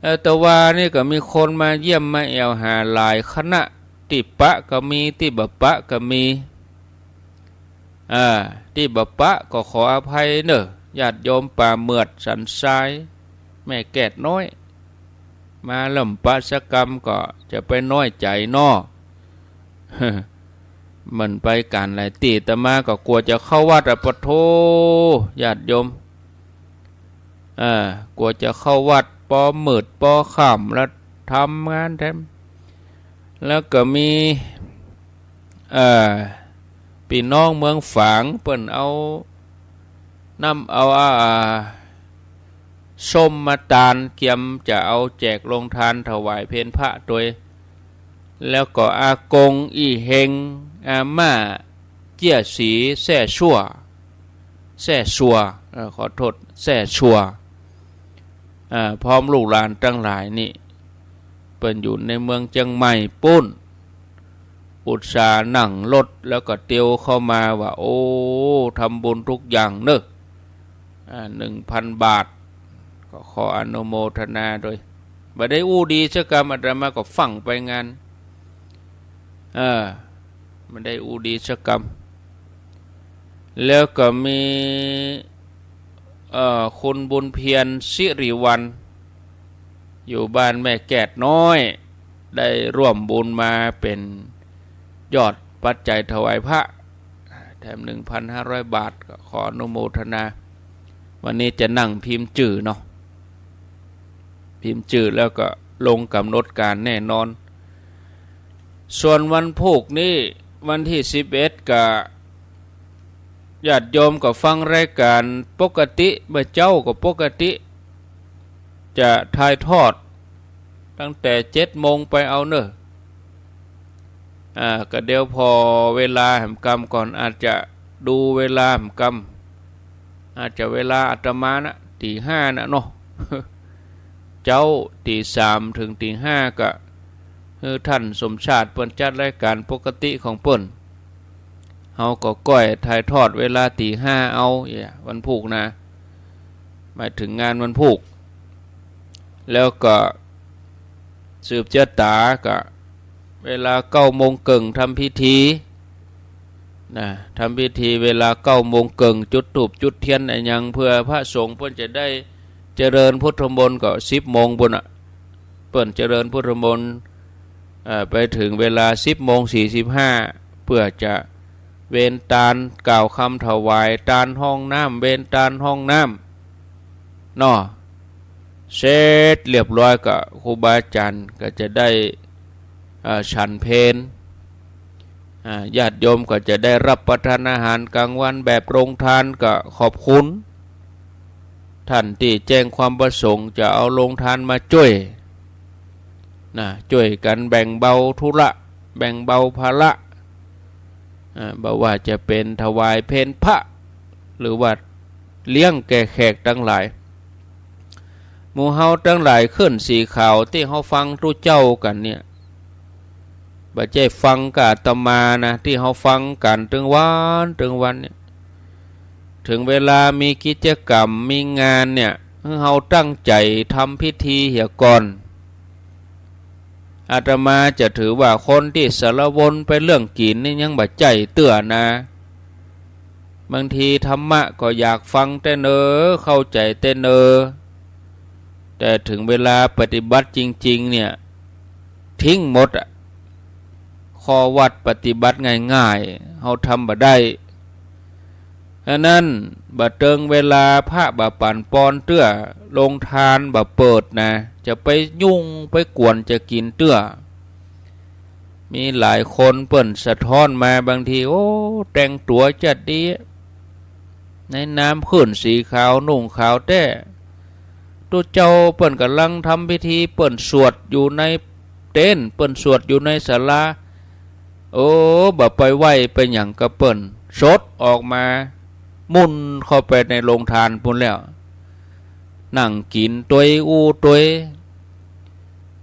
เออ แต่วานี่ก็มีคนมาเยี่ยมมาแอ่วหาหลายคณะ ตี้ปะก็มี ตี้บ่ปะก็มี อ่า ตี้บ่ปะก็ขออภัยเน่อ ญาติโยมป่าเหมือดสันทราย แม่แกดน้อย มาแล้วบ่ปะสักกำก็จะไปน้อยใจ๋น้อ มันไปก๋านหลายตี้ อาตมาก็กั๋วจะเข้าวัดอะ ปะโธ่ ญาติโยม อ่า กั๋วจะเข้าวัด ปอมืดปอค่ำแล้วทำงานแถม แล้วก็มี เอ่อ ปี้น้องเมืองฝาง เปิ้นเอาน้ำ เอา อ่า ส้มมาตาน เกียมจะเอาแจกโรงทานถวายเพลพระตวย แล้วก็อากงอี้เฮง อาม่าเจี้ยสี แซ่ซั่ว แซ่ซัว เอ่อ ขอโต้ษ แซ่ซัว อ่า พร้อมลูกหลานตังหลายนี่ เปิ้นอยู่ในเมืองเจียงใหม่ปู๊น อุตส่าห์นั่งรถแล้วก็เตียวเข้ามาว่า โอ้ ทำบุญทุกอย่างเน่อ อ่า หนึ่งพันบาท ก็ขออนุโมทนาตวย บ่ได้อู้ดีสักกำ อาตมาก็ฟั่งไปงาน เออ บ่ได้อู้ดีสักกำ แล้วก็มี เอ่อ คุณบุญเพียร สิริวัลย์ อยู่บ้านแม่แกดน้อย ได้ร่วมบุญมาเป๋นยอดปัจจัยถวายพระ แถมหนึ่งพันห้าร้อยบาท ก็ขออนุโมทนา วันนี้จะนั่งพิมพ์จื้อเนาะ พิมพ์จื้อแล้วก็ลงก๋ำหนดก๋านแน่นอน ส่วนวันพูกนี้ วันตี้สิบเอ็ด ก็ ญาติโยมก็ฟังรายก๋านปกติ เมื่อเจ๊าก็ปกติ จะถ่ายทอดตั้งแต่เจ็ดโมงไปเอาเน่อ อ่า ก็เดี๋ยวผ่อเวลาแหมกำก่อน อาจจะดูเวลาแหมกำ อาจจะเวลาอาตมานะ ตี๋ห้านะเนาะ เจ๊าตี๋สามเถิงตี๋ห้า ก็หื้อท่านสมชาติเปิ้นจัดรายก๋านปกติของเปิ้น เฮาก็ก้อยถ่ายทอดเวลาตี๋ห้าเอา เอี้ย วันพูกนะ หมายเถิงงานวันพูก แล้วก็สืบเจื้อต๋าก็เวลาเก้าโมงเกิ่งทำพิธีนะ ทำพิธีเวลาเก้าโมงเกิ่ง จุดธูปจุดเตียนอะหยัง เปื้อพระสงฆ์เปิ้นจะได้เจริญพุทธมนต์ ก็สิบโมงปู๊นน่ะ เปิ้นเจริญพุทธมนต์ เอ่อ ไปเถิงเวลาสิบโมงสี่สิบห้า เปื้อจะเวนตานกล่าวกำถวายตานห้องน้ำ เวนตานห้องน้ำเนาะ เสร็จเรียบร้อยก็ครูบาอาจ๋ารย์ก็จะได้ เอ่อ ฉันเพล อ่า ญาติโยมก็จะได้รับประทานอาหารกลางวันแบบโรงทาน ก็ขอบคุณท่านตี้แจ้งความประสงค์จะเอาโรงทานมาจ้วย นะ จ้วยกั๋นแบ่งเบาธุระ แบ่งเบาภาระ อ่า บ่ว่าจะเป๋นถวายเพลพระ หรือว่าเลี้ยงแก่แขกตังหลาย หมู่เฮาตังหลายคลื่นสีขาวตี้เฮาฟังตุ๊เจ้ากั๋นเนี่ย บ่ใจ้ฟังกับอาตมานะ ตี้เฮาฟังกั๋นตึงวันตึงวันเนี่ย เถิงเวลามีกิจกรรมมีงานเนี่ย หื้อเฮาตั้งใจ๋ทำพิธีเหียก่อน อาตมาจะถือว่าคนตี้สารวนไปเรื่องกิ๋นนี่ยังบ่ใจ้เตื้อนะ บางทีธรรมะก็อยากฟังแต๊เนอ เข้าใจ๋แต๊เนอ แต่เถิงเวลาปฏิบัติจริงๆ เนี่ย ทิ้งหมดอะ ข้อวัดปฏิบัติง่ายๆ เฮาทำบ่ได้ ฉะนั้น บ่เติงเวลาพระบ่ปั๋นปอนเตื้อ โรงทานบ่เปิดนะ จะไปยุ่งไปกวนจะกิ๋นเตื้อ มีหลายคนเปิ้นสะท้อนมาบางที โอ้ แต่งตั๋วจัดดี ในนามคลื่นสีขาวนุ่งขาวแต๊ ตุ๊เจ้าเปิ้นก่ำลังทำพิธี เปิ้นสวดอยู่ในเต็นท์ เปิ้นสวดอยู่ในศาลา โอ้ บ่ไปไหว้ไปหยังกับเปิ้น สดออกมา มุ่นเข้าไปในโรงทานปู๊นแล้ว นั่งกิ๋นตวยอู้ตวย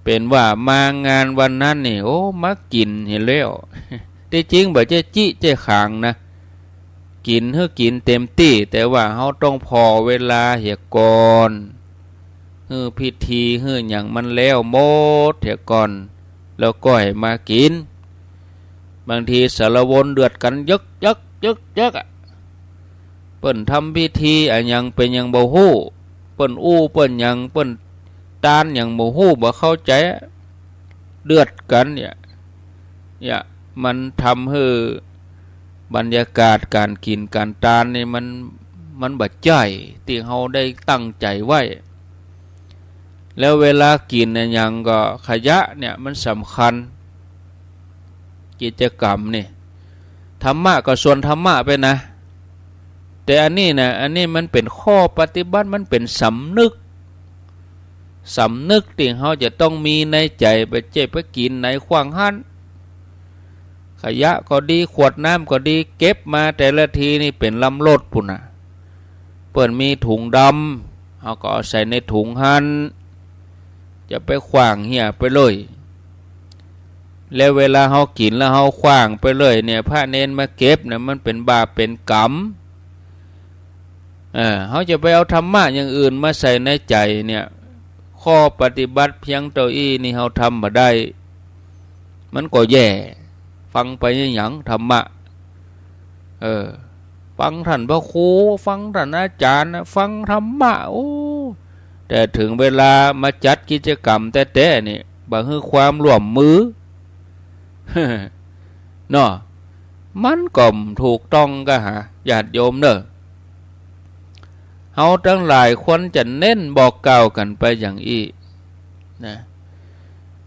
เป๋นว่ามางานวันนั้นนี่ โอ้ มากิ๋นเหียแล้ว ตี้จริงบ่ใจ้จี้ใจ้ขางนะ กิ๋นหื้อกิ๋นเต๋มตี้ แต่ว่าเฮาต้องผ่อเวลาเหียก่อน หื้อพิธีหื้อหยังมันแล้วหมดเหียก่อน แล้วก้อยมากิ๋น บางทีสารวนเดือดกั๋นเยิกเยิกเยิกเยิกอะ เปิ้นทำพิธีอะหยังเป๋นหยังบ่ฮู้ เปิ้นอู้เปิ้นหยัง เปิ้นตานหยังบ่ฮู้ บ่เข้าใจ๋ เดือดกั๋นเนี่ย เนี่ย มันทำหื้อบรรยากาศก๋านกิ๋นก๋านตานนี่มัน มันบ่ใจ้ตี้เฮาได้ตั้งใจ๋ไว้ แล้วเวลากิ๋นอะหยังก็ขยะเนี่ยมันสำคัญ กิจกรรมนี่ ธรรมะก็ส่วนธรรมะไปนะ แต่อันนี้นะ อันนี้มันเป๋นข้อปฏิบัติ มันเป๋นสำนึก สำนึกตี้เฮาจะต้องมีในใจ๋ บ่ใจ้ไปกิ๋นไหนขว้างหั้น ขยะก็ดี ขวดน้ำก็ดี เก็บมาแต่ละทีนี่เป๋นลำรถปู้นน่ะ เปิ้นมีถุงดำ เฮาก็เอาใส่ในถุงหั้น จะไปขว้างเหียไปเลย แล้วเวลาเฮากิ๋นแล้วเฮาขว้างไปเลยเนี่ย พระเณรมาเก็บเนี่ย มันเป๋นบาปเป๋นกรรม เออ เฮาจะไปเอาธรรมะอย่างอื่นมาใส่ในใจ๋เนี่ย ข้อปฏิบัติเพียงเต้าอี้นี่เฮาทำบ่ได้ มันก็แย่ ฟังไปอะหยังธรรมะ เออ ฟังต้านพระครู ฟังต้านอาจ๋ารย์นะ ฟังธรรมะ โอ้ แต่เถิงเวลามาจัดกิจกรรมแต๊ๆ นี่ บ่หื้อความร่วมมือ เนาะ มันก็บ่ถูกต้องก้าหา ญาติโยมเน่อ เฮาตังหลายควรจะเน้นบอกกล่าวกั๋นไปอย่างอี้นะ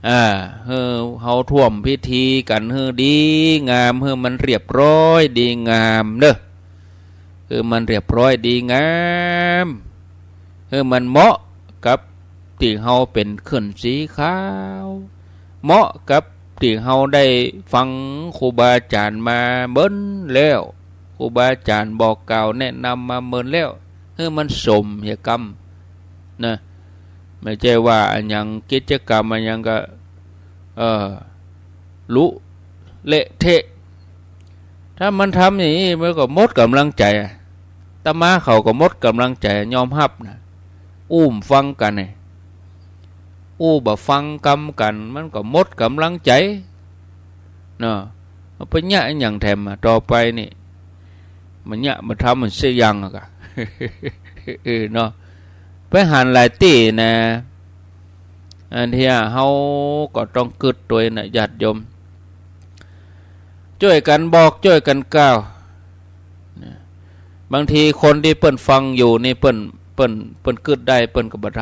อ่า หื้อเฮาท่วมพิธีกั๋นหื้อดีงาม หื้อมันเรียบร้อยดีงามเน่อ หื้อมันเรียบร้อยดีงาม หื้อมันเหมาะกับตี้เฮาเป๋นขึ้นสีขาว เหมาะกับตี้เฮาได้ฟังครูบาอาจ๋ารย์มาเมินแล้ว ครูบาอาจ๋ารย์บอกกล่าวแนะนำมาเมินแล้ว หื้อมันสมเหียกำนะ บ่ใจ้ว่าอะหยังกิจกรรมอะหยังก็ เออ ลุเละเทะ ถ้ามันทำอย่างอี้มันก็หมดก๋ำลังใจ๋อะ อาตมาเขาก็หมดก๋ำลังใจ๋ ยอมฮับนะ อู้บ่ฟังกั๋นเนี่ย อู้บ่ฟังกำกั๋น มันก็หมดก๋ำลังใจ๋เนาะ เอาไปเยียะอะหยังแถมอะ ต่อไปนี่ บ่เยียะบ่ทำมันเสียอย่างอะกะ เออเนาะ ไปหันหลายตี้นะ อันเนี้ยเฮาก็ต้องกึ๊ดตวยนะญาติโยม จ้วยกั๋นบอกจ้วยกั๋นกล่าวนะ บางทีคนตี้เปิ้นฟังอยู่นี่เปิ้น เปิ้น เปิ้นกึ๊ดได้เปิ้นก็บ่ท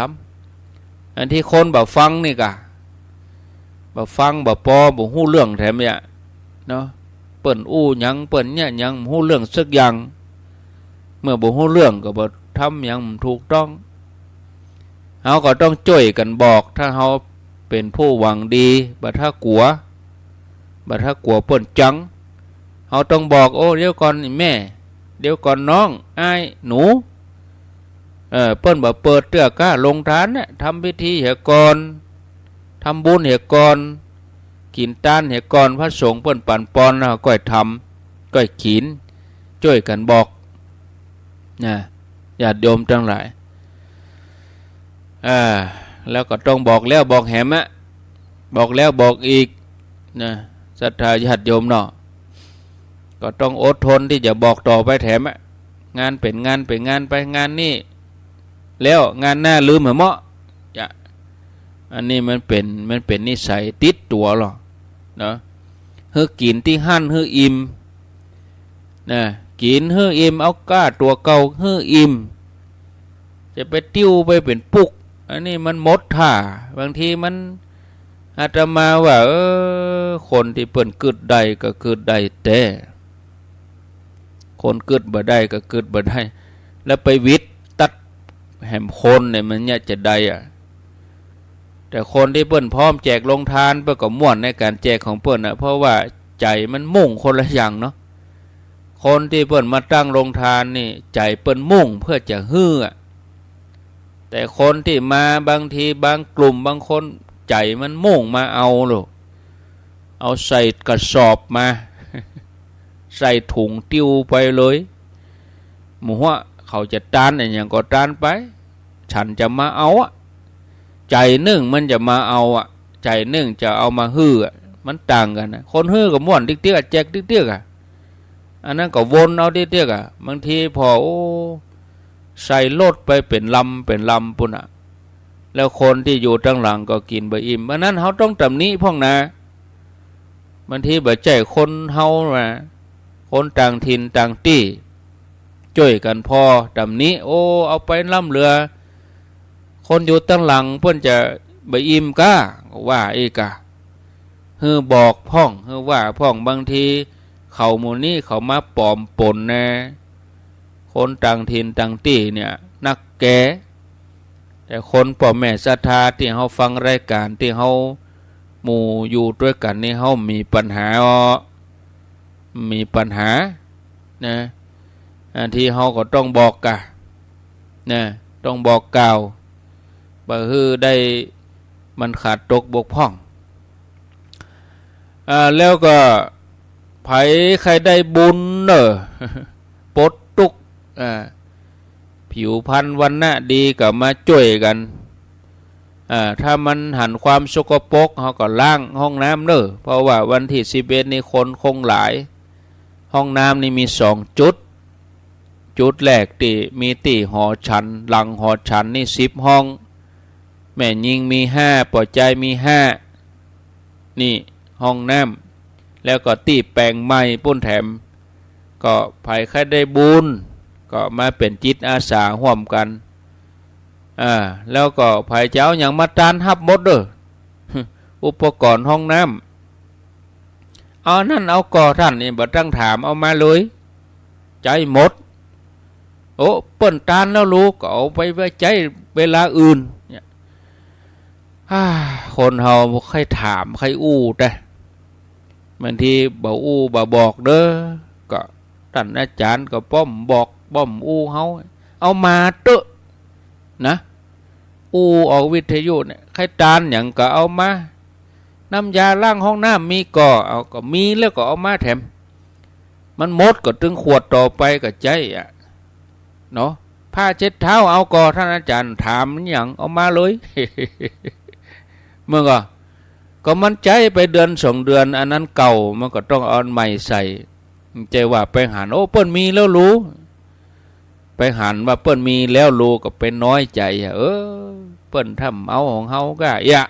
ำ อันตี้คนบ่ฟังนี่กะ บ่ฟังบ่ปอ บ่ฮู้เรื่องแถมเนี่ยเนาะ เปิ้นอู้หยัง เปิ้นเยียะหยัง บ่ฮู้เรื่องสักอย่าง เมื่อบ่ฮู้เรื่องก็บ่ทำหยังบ่ถูกต้อง เฮาก็ต้องจ้วยกั๋นบอก ถ้าเฮาเป๋นผู้หวังดี บ่ถ้ากั๋ว บ่ถ้ากั๋วเปิ้นจัง เฮาต้องบอก โอ้ เดี๋ยวก่อนแม่ เดี๋ยวก่อนน้อง อ้าย หนู เออ เปิ้นบ่เปิดเตื้อก้า โฮงตานเนี่ย ทำพิธีเหียก่อน ทำบุญเหียก่อน กิ๋นตานเหียก่อน พระสงฆ์เปิ้นปั๋นปอน เฮาก้อยทำ ก้อยกิ๋น จ้วยกั๋นบอก นะ ญาติโยมตังหลาย อ่า แล้วก็ต้องบอกแล้วบอกแหมอะ บอกแล้วบอกอีกนะ ศรัทธาญาติโยมเนาะ ก็ต้องอดทนตี้จะบอกต่อไปแถมอะ งานเป๋นงานเป๋นงานไป งานนี้แล้วงานหน้าลืมเหอะเมาะ จะ อันนี้มันเป๋น มันเป๋นนิสัยติดตั๋วลอเนาะ หื้อกิ๋นตี้หั้นหื้ออิ่ม นะ กิ๋นหื้ออิ่ม เอาก้าตั๋วเก่าหื้ออิ่ม จะไปติ้วไปเป๋นปุก อันนี้มันหมดท่า บางทีมัน อาตมาว่า เออ คนตี้เปิ้นกึ๊ดได้ก็กึ๊ดได้แต๊ คนกึ๊ดบ่ได้ก็กึ๊ดบ่ได้ แล้วไปหวิดตั๊ดแหมคนเนี่ยมันเยียะจะได้อะ แต่คนตี้เปิ้นพร้อมแจกโฮงตาน เปิ้นก็ม่วนในก๋านแจกของเปิ้นน่ะ เพราะว่าใจ๋มันมุ่งคนละอย่างเนาะ คนตี้เปิ้นมาตั้งโฮงตานนี่ ใจ๋เปิ้นมุ่งเปื้อจะหื้ออะ แต่คนตี้มาบางทีบางกลุ่มบางคน ใจ๋มันมุ่งมาเอาโลด เอาใส่กระสอบมา ใส่ถุงติ้วไปเลย บ่ฮู้ว่าเขาจะตานอะหยังก็ตานไป ฉันจะมาเอาอะ ใจ๋นึ่งมันจะมาเอาอะ ใจ๋นึ่งจะเอามาหื้ออะ มันต่างกั๋นนะ คนหื้อก็ม่วนติ๊กๆ อะ แจกติ๊กๆ อะ อันนั้นก็วนเอาติ๊กๆ อะ บางทีผ่อ โอ้ ใส่รถไปเป๋นลำเป๋นลำปู๊นอะ แล้วคนตี้อยู่ตังหลังก็กิ๋นบ่อิ่ม อันนั้นเฮาต้องตำหนิพ่องนะ บางทีบ่ใจ้คนเฮานะ คนต่างถิ่นต่างตี้ จ้วยกั๋นผ่อตำหนิ โอ้ เอาไปล้ำเหลือ คนอยู่ตังหลังเปิ้นจะบ่อิ่มก้า ก็ว่าอี้ก้า หื้อบอกพ่อง หื้อว่าพ่อง บางทีเขาหมู่นี้เขามาป๋อมป๋นนะ คนต่างถิ่นต่างตี้เนี่ย นักแก่ แต่คนป้อแม่ศรัทธาตี้เฮาฟังรายก๋าน ตี้เฮาหมู่อยู่ตวยกั๋นนี่ เฮามีปัญหาอ้อ มีปัญหานะ อันตี้เฮาก็ต้องบอกก้านะ ต้องบอกกล่าว บ่หื้อได้มันขาดตกบกพร่อง อ่า แล้วก็ใผใค่ได้บุญเน่อ ปลดตุ๊กข์ อ่า ผิวพรรณวรรณะดีก็มาจ้วยกั๋น อ่า ถ้ามันหันความสกปรก เฮาก็ล้างห้องน้ำเน่อ เพราะว่าวันตี้สิบเอ็ดนี่คนคงหลาย ห้องน้ำนี่มีสองจุด จุดแรกตี้มีตี้หอฉัน หลังหอฉันนี่สิบห้อง แม่ญิงมีห้า ป้อจายมีห้า นี่ห้องน้ำ แล้วก็ตี้แป๋งใหม่ปู๊นแถม ก็ใผใค่ได้บุญ ก็มาเป๋นจิตอาสาฮ่วมกั๋น อ่า แล้วก็ใผจะเอาหยังมาตานฮับหมดเน่อ อุปกรณ์ห้องน้ำ เอาอันนั้นเอาก่อ ต้านนี่บ่ต้องถาม เอามาเลย ใจ๊หมด โอ้ เปิ้นตานแล้วลูก ก็เอาไปไว้ใจ๊เวลาอื่น เนี่ย ฮ่า คนเฮาบ่ใค่ถามใค่อู้แต๊ บางทีบ่อู้บ่บอกเน่อ ก็ต้านอาจ๋ารย์ก็ป้อมบอกป้อมอู้เฮา เอามาเต๊อะ นะ อู้ออกวิทยุเนี่ย ใค่ตานหยังก็เอามา น้ำยาล้างห้องน้ำมีก่อ เอา ก็มีแล้วก็เอามาแถม มันหมดก็ตึงขวดต่อไปก็ใจ๊อะ เนาะ ผ้าเช็ดเท้าเอาก่อ ต้านอาจ๋ารย์ ถามมันหยัง เอามาเลย เมื่อก่อน ก็มันใจ๊ไปเดือนสองเดือน อันนั้นเก่า มันก็ต้องเอาอันใหม่ใส่ ใจ้ว่าไปหัน โอ้ เปิ้นมีแล้วลูก ไปหันว่าเปิ้นมีแล้วลูก ก็ไปน้อยใจ๋อะ เออ เปิ้นถ้ำเอาของเฮาก้าเอียะ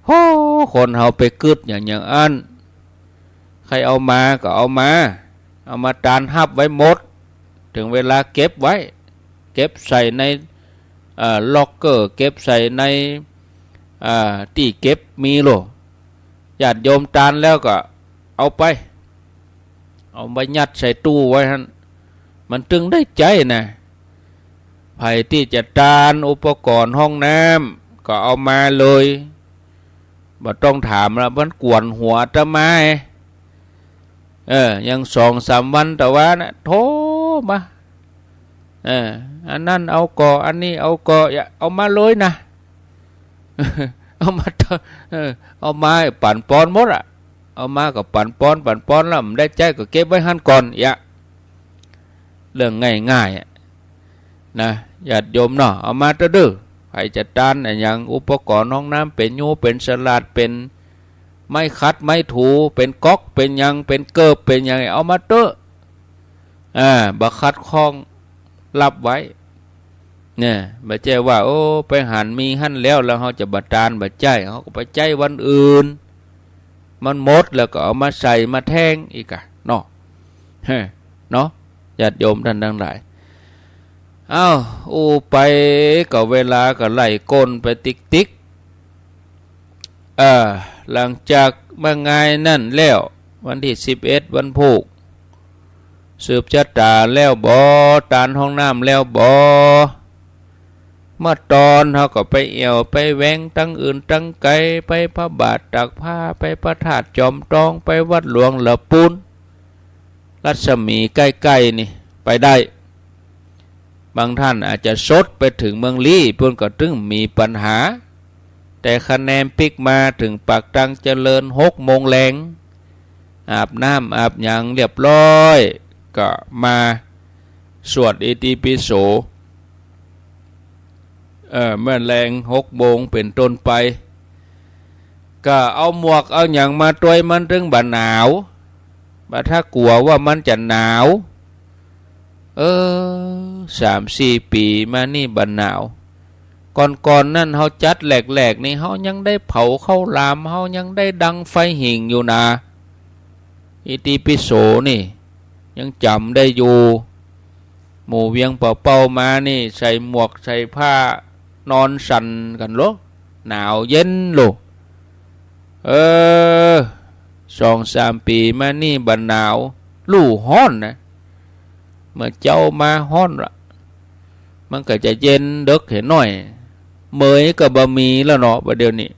โห คนเฮาไปกึ๊ดอย่าง อย่างอั้น ใค่เอามาก็เอามา เอามาตานฮับไว้หมด เถิงเวลาเก็บไว้ เก็บใส่ใน เอ่อ ล็อกเกอร์ เก็บใส่ใน เอ่อ ตี้เก็บมีโล ญาติโยมตานแล้วก็เอาไป เอาไปยัดใส่ตู้ไว้หั้น มันตึงได้ใจ๊นะ ใผตี้จะตานอุปกรณ์ห้องน้ำ ก็เอามาเลย บ่ต้องถามละ มันกวนหัวอาตมา เออ ยังสองสามวันตะวานะ โทรมา เออ อันนั้นเอาก่อ อันนี้เอาก่อ อย่า เอามาเลยนะ เอามาเถอะ เออ เอามาปั๋นปอนหมดอะ เอามาก็ปั๋นปอน ปั๋นปอน แล้วบ่ได้ใจ๊ก็เก็บไว้หั้นก่อน เอียะ เรื่องง่ายๆ อะ นะ ญาติโยมเนาะ เอามาเต๊อะเด้อ ใผจะตานอะหยัง อุปกรณ์ห้องน้ำ เป๋นยู เป๋นสลาด เป๋นไม้ขัดไม้ถู เป๋นก๊อก เป๋นหยัง เป๋นเกิบ เป๋นหยัง เอามาเต๊อะ อ่า บ่ขัดข้อง ฮับไว้ เนี่ย บ่ใจ้ว่า โอ้ ไปหันมีหั้นแล้ว แล้วเฮาจะบ่ตาน บ่ใจ้ เฮาก็ไปใจ๊วันอื่น มันหมดแล้วก็เอามาใส่มาแทนอีกอะเนาะ เฮ้ เนาะ ญาติโยมต้านตังหลาย เอ้า อู้ไปก็เวลาก็ไหล่ก้นไปติ๊กๆ เออ หลังจากเมื่องายนั้นแล้ว วันตี้สิบเอ็ด วันพูก สืบจะต๋าแล้วบ่ ตานห้องน้ำแล้วบ่ เมื่อตอนเฮาก็ไปแอ่วไปแหวงตังอื่นตังไกล ไปพระบาทตากผ้า ไปพระธาตุจอมตอง ไปวัดหลวงละปูน รัศมีใก้ๆ นี่ไปได้ บางต้านอาจจะสดไปเถิงเมืองลี้ปู้นก็ตึงมีปัญหา แต่คะแนนปิ๊กมาเถิงปากตังเจริญ หกโมงแลง อาบน้ำอาบหยังเรียบร้อย ก็มาสวดอิติปิโส เออ เมื่อแลงหกโมงเป๋นต้นไป ก็เอาหมวกเอาหยังมาตวยมันตึงบ่หนาว บ่ถ้ากั๋วว่ามันจะหนาว เออ สามสี่ปี๋มานี่บ่หนาว ก่อนๆ นั้นเฮาจัดแหลกๆ นี่ เฮายังได้เผาข้าวหลาม เฮายังได้ดังไฟหิ้งอยู่นา อิติปิโสนี่ ยังจ๋ำได้อยู่ หมู่เวียงป่าเป้ามานี่ ใส่หมวกใส่ผ้า นอนสั่นกั๋นโล หนาวเย็นโล เออ สองสามปี๋มานี่บ่หนาว ลู่ฮ้อนนะ เมื่อเจ๊ามาฮ้อนละ มันก็จะเย็นเดิ็กเหียหน้อย เหมยก็บ่มีแล้วเนาะ บ่าเดี่ยวนี้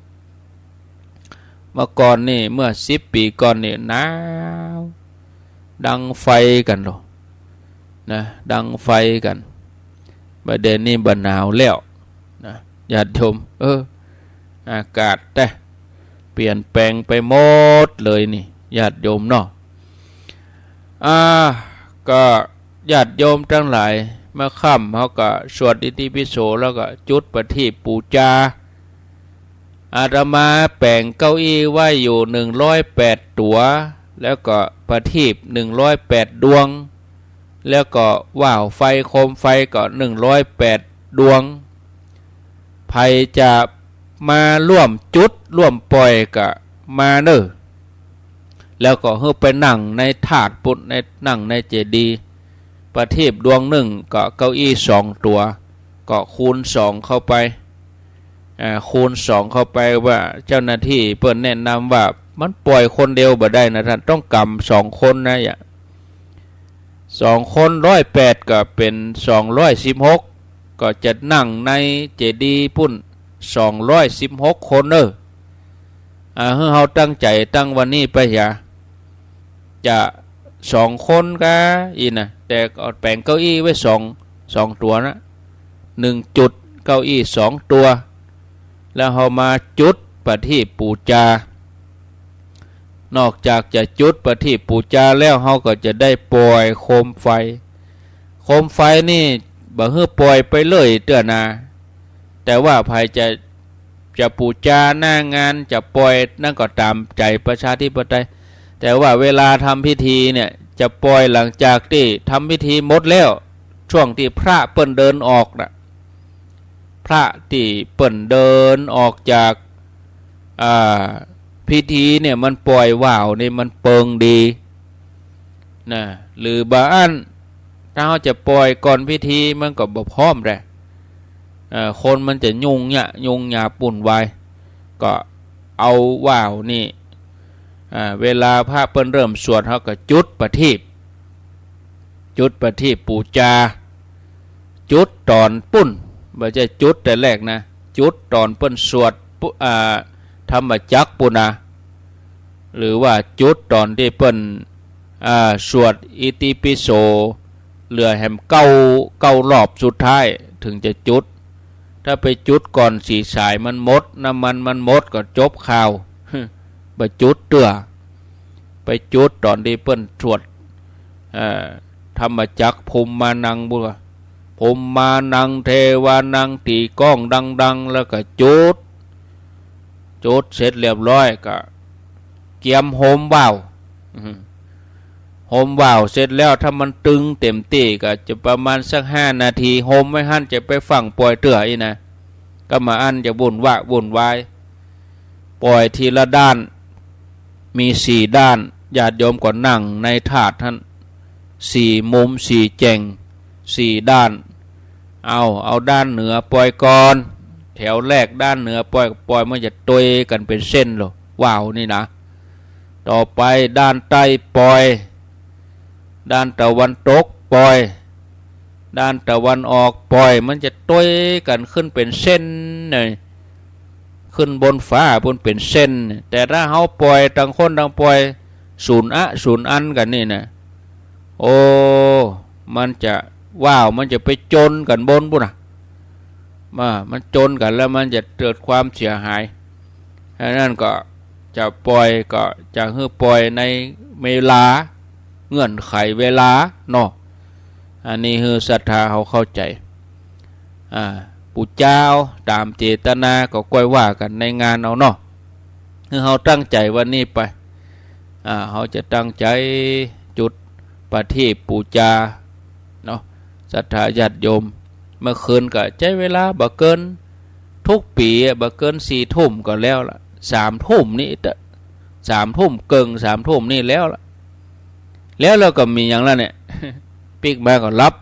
เมื่อก่อนนี่ เมื่อสิบปี๋ก่อนนี่ หนาว ดังไฟกั๋นโล นะ ดังไฟกั๋น บ่าเดี่ยวนี้บ่หนาวแล้วนะ ญาติโยม เออ อากาศแต๊เปลี่ยนแปลงไปหมดเลยนี่ ญาติโยมเนาะ อ่า ก็ญาติโยมตังหลาย เมื่อค่ำเฮาก็สวดอิติปิโส แล้วก็จุดประทีปปู๋จา อาตมาแป๋งเก้าอี้ไว้อยู่หนึ่งร้อยแปดตั๋ว แล้วก็ประทีปหนึ่งร้อยแปดดวง แล้วก็ว่าวไฟโคมไฟก็หนึ่งร้อยแปดดวง ใผจะมาร่วมจุดร่วมป่อยก็มาเน่อ แล้วก็หื้อไปนั่งในธาตุปุ้น ใน นั่งในเจดีย์ ประทีปดวงนึ่งก็เก้าอี้สองตั๋ว ก็คูณสองเข้าไป อ่า คูณสองเข้าไป ว่าเจ้าหน้าตี้เปิ้นแนะนำว่ามันป่อยคนเดียวบ่ได้นะต้าน ต้องก๋ำสองคนนะ อย่า สองคนร้อยแปดก็เป๋นสองร้อยสิบหก ก็จะนั่งในเจดีย์ปุ้นสองร้อยสิบหกคนเน่อ อ่า หื้อเฮาตั้งใจ๋ตั้งวันนี้ไป อย่า จะสองคนก็อี้นะ แต่ก็แป๋งเก้าอี้ไว้สอง สองตั๋วนะ หนึ่งจุด เก้าอี้สองตั๋ว แล้วเฮามาจุดประทีปปู๋จา นอกจากจะจุดประทีปปู๋จาแล้ว เฮาก็จะได้ป่อยโคมไฟ โคมไฟนี่บ่หื้อป่อยไปเลยเตื้อนา แต่ว่าใผจะ จะปู๋จาหน้างาน จะป่อยนั่นก็ต๋ามใจ๋ประชาธิปไตย แต่ว่าเวลาทำพิธีเนี่ย จะป่อยหลังจากตี้ทำพิธีหมดแล้ว ช่วงตี้พระเปิ้นเดินออกน่ะ พระตี้เปิ้นเดินออกจาก อ่า พิธีเนี่ย มันป่อยว่าวนี่มันเปิงดีนะ หรือบ่อั้น ถ้าเฮาจะป่อยก่อนพิธีมันก็บ่พร้อมแหละ เอ่อ คนมันจะยุ่งยะ ยุ่งยากวุ่นวาย ก็เอาว่าวนี่ อ่า เวลาพระเปิ้นเริ่มสวด เฮาก็จุดประทีป จุดประทีปปู๋จา จุดต๋อนปุ้น บ่ใจ้จุดแต่แรกนะ จุดต๋อนเปิ้นสวดปุ อ่า ธรรมจักรปุ้นนะ หรือว่าจุดต๋อนตี้เปิ้น อ่า สวดอิติปิโส เหลือแหมเก้า เก้ารอบสุดท้าย เถิงจะจุด ถ้าไปจุดก่อนสีสายมันหมด น้ำมันมันหมดก็จบข่าว บ่จุดเตื้อ ไปจุดต๋อนตี้เปิ้นสวด เอ่อ ธรรมจักร ภูมิมานัง บุญว่า ภูมิมานัง เทวานัง ตี๋ก้องดังๆ แล้วก็จุด จุดเสร็จเรียบร้อยก็เกียมโฮมว่าว อืม โฮมว่าวเสร็จแล้ว ถ้ามันตึงเต็มตี้ก็จะประมาณสักห้านาที โฮมไว้หั้น จะไปฟั่งป่อยเตื้ออี้นะ ก็บ่อั้นจะวุ่นวะวุ่นวาย ป่อยทีละด้าน มีสี่ด้าน ญาติโยมก็นั่งในธาตุหั้น สี่มุมสี่แจ่ง สี่ด้าน เอา เอาด้านเหนือป่อยก่อน แถวแรกด้านเหนือป่อย ป่อยมันจะตวยกั๋นเป๋นเส้นโล ว่าวนี่นะ ต่อไปด้านใต้ป่อย ด้านตะวันตกป่อย ด้านตะวันออกป่อย มันจะตวยกั๋นขึ้นเป๋นเส้นเลย ขึ้นบนฟ้าปุ้นเป๋นเส้น แต่ถ้าเฮาป่อยตังคนตังป่อย สุนอะสุนอันกั๋นนี่นะ โอ้ มันจะ ว่าวมันจะไปจนกั๋นบนปุ้นนะ มา มันจนกั๋นแล้วมันจะเกิดความเสียหาย ฉะนั้นก็จะป่อยก็จะหื้อป่อยในเวลา เงื่อนไขเวลาเนาะ อันนี้หื้อศรัทธาเฮาเข้าใจ๋ อ่า ปู๋จาวต๋ามเจตนา ก็ก้อยว่ากั๋นในงานเอาเนาะ หื้อเฮาตั้งใจ๋วันนี้ไป อ่า เฮาจะตั้งใจ๋จุดประทีปปู๋จาเนาะ ศรัทธาญาติโยม เมื่อคืนก็ใจ๊เวลาบ่เกิน ทุกปี๋อะ บ่เกินสี่ทุ่มก็แล้วละ สามทุ่มนี่เต๊อะ สามทุ่มเกิ่ง สามทุ่มนี่แล้วละ แล้ว แล้วก็มีหยังละเนี่ย ปิ๊กมาก็หลับ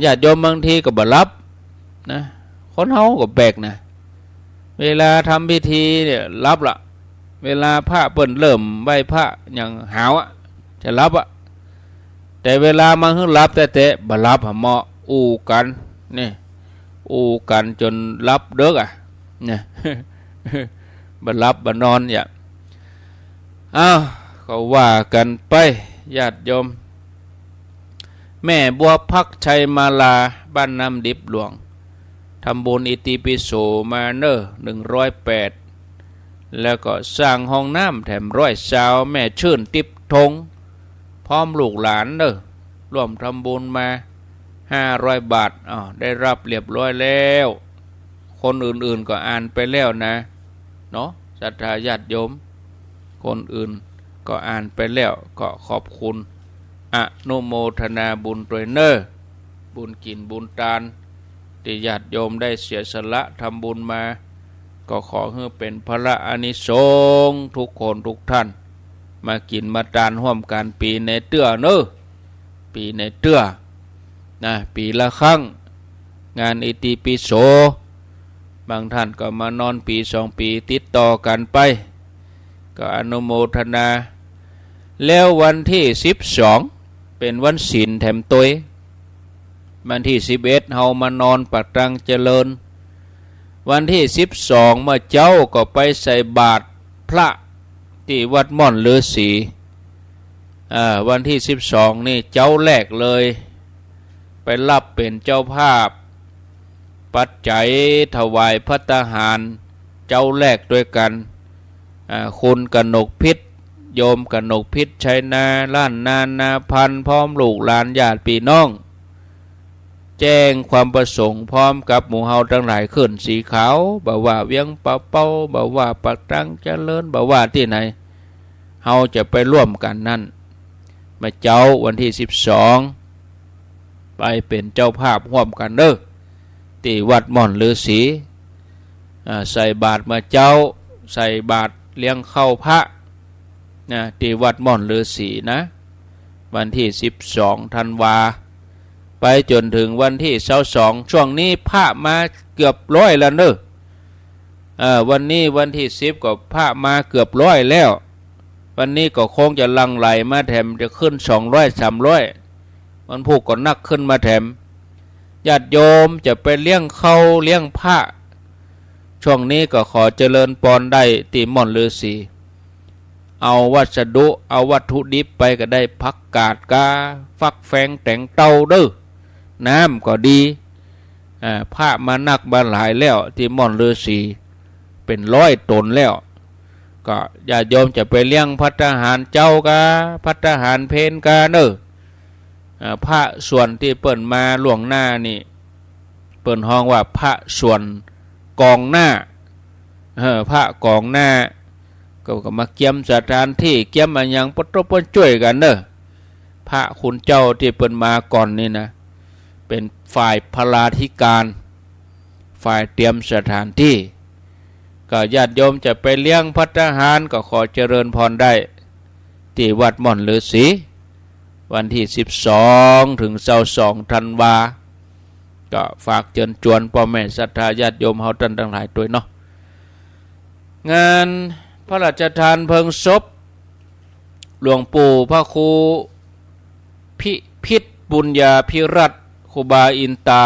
ญาติโยมบางทีก็บ่หลับนะ คนเฮาก็แปลกนะ เวลาทำพิธีเนี่ยหลับละ เวลาพระเปิ้นเริ่มไหว้พระหยังหาวอะ จะหลับอะ แต่เวลามาหื้อหลับแต๊ๆ บ่หลับหาเหมาะ อู้กั๋น นี่ อู้กั๋นจ๋นหลับเดิ็กอะ เนี่ย บ่หลับบ่นอนอย่า อ้าว ก็ว่ากั๋นไป ญาติโยม แม่บัวพักชัยมาลา บ้านน้ำดิบหลวง ทำบุญอิติปิโสมาเน่อ หนึ่งร้อยแปด แล้วก็สร้างห้องน้ำแถมร้อยซาว แม่ชื่นติ๊บทง พร้อมลูกหลานเน่อ ร่วมทำบุญมา ห้าร้อยบาท อ้าว ได้รับเรียบร้อยแล้ว คนอื่นๆ ก็อ่านไปแล้วนะ เนาะ ศรัทธาญาติโยม คนอื่นก็อ่านไปแล้ว ก็ขอบคุณ อนุโมทนาบุญตวยเน่อ บุญกิ๋นบุญตาน ตี้ญาติโยมได้เสียสละทำบุญมา ก็ขอหื้อเป๋นผละอานิสงส์ทุกคนทุกท่าน มากิ๋นมาตานฮ่วมกั๋นปี๋ในเตื้อเน่อ ปี๋ในเตื้อ นะ ปี๋ละครั้ง งานอิติปิโส บางท่านก็มานอนปี๋สองปี๋ติดต่อกั๋นไป ก็อนุโมทนา แล้ววันตี้สิบสอง เป๋นวันศีลแถมตวย วันตี้สิบเอ็ด เฮามานอนปะตังเจริญ วันตี้สิบสอง เมื่อเจ๊าก็ไปใส่บาตรพระตี้วัดม่อนฤๅษี อ่า วันตี้สิบสอง นี่เจ๊าแรกเลย ไปฮับเป๋นเจ้าภาพ ปัจจัยถวายภัตตาหาร เจ๊าแรกตวยกั๋น อ่า คุณกนกพิษ โยมกนกพิษ ชัยนา ล้านนา นาพันธ์ พร้อมลูกหลานญาติปี้น้อง แจ้งความประสงค์พร้อมกับหมู่เฮาตังหลาย ขึ้นสีขาว บ่ว่าเวียงป่าเป้า บ่ว่าปะตังเจริญ บ่ว่าตี้ไหน เฮาจะไปร่วมกั๋นนั้น เมื่อเจ๊าวันตี้สิบสอง ไปเป๋นเจ้าภาพฮ่วมกั๋นเน่อ ตี้วัดม่อนฤๅษี อ่า ใส่บาตรเมื่อเจ๊า ใส่บาตรเลี้ยงข้าวพระ นะ ตี้วัดม่อนฤๅษีนะ วันตี้สิบสองธันวา ไปจ๋นเถิงวันตี้ซาวสอง ช่วงนี้พระมาเกือบร้อยแล้วเน่อ เออ วันนี้วันตี้สิบก็พระมาเกือบร้อยแล้ว วันนี้ก็คงจะหลั่งไหลมาแถม จะขึ้นสองร้อย สามร้อย วันพูกก็นักขึ้นมาแถม ญาติโยมจะไปเลี้ยงข้าวเลี้ยงพระ ช่วงนี้ก็ขอเจริญปอนได้ตี้ม่อนฤๅษี เอาวัสดุ เอาวัตถุดิบไปก็ได้ ผักกาดกา ฟักแฟงแตงเต้าเน่อ น้ำก็ดี อ่า พระมานักมาหลายแล้ว ตี้ม่อนฤๅษี เป๋นร้อยต๋นแล้ว ก็ญาติโยมจะไปเลี้ยงภัตตาหารเจ๊ากา ภัตตาหารเพลกาเน่อ อ่า พระส่วนตี้เปิ้นมาล่วงหน้านี่ เปิ้นฮ้องว่าพระส่วนกองหน้า เออ พระกองหน้า ก็ ก็มาเกียมสถานตี้ เกียมอะหยัง ปะตบปะจ้วยกั๋นเน่อ พระคุณเจ้าตี้เปิ้นมาก่อนนี่นะ เป๋นฝ่ายพลาธิการ ฝ่ายเตรียมสถานตี้ ก็ญาติโยมจะไปเลี้ยงภัตตาหารก็ขอเจริญปอนได้ ตี้วัดม่อนฤๅษี วันตี้สิบสองเถิงซาวสองธันวา ก็ฝากเจิญจวนป้อแม่ศรัทธาญาติโยมเฮาต้านตังหลายตวยเนาะ งานพระราชทานเพลิงศพหลวงปู่พระครูพิพิธบุญญาภิรัตน์ ครูบาอินตา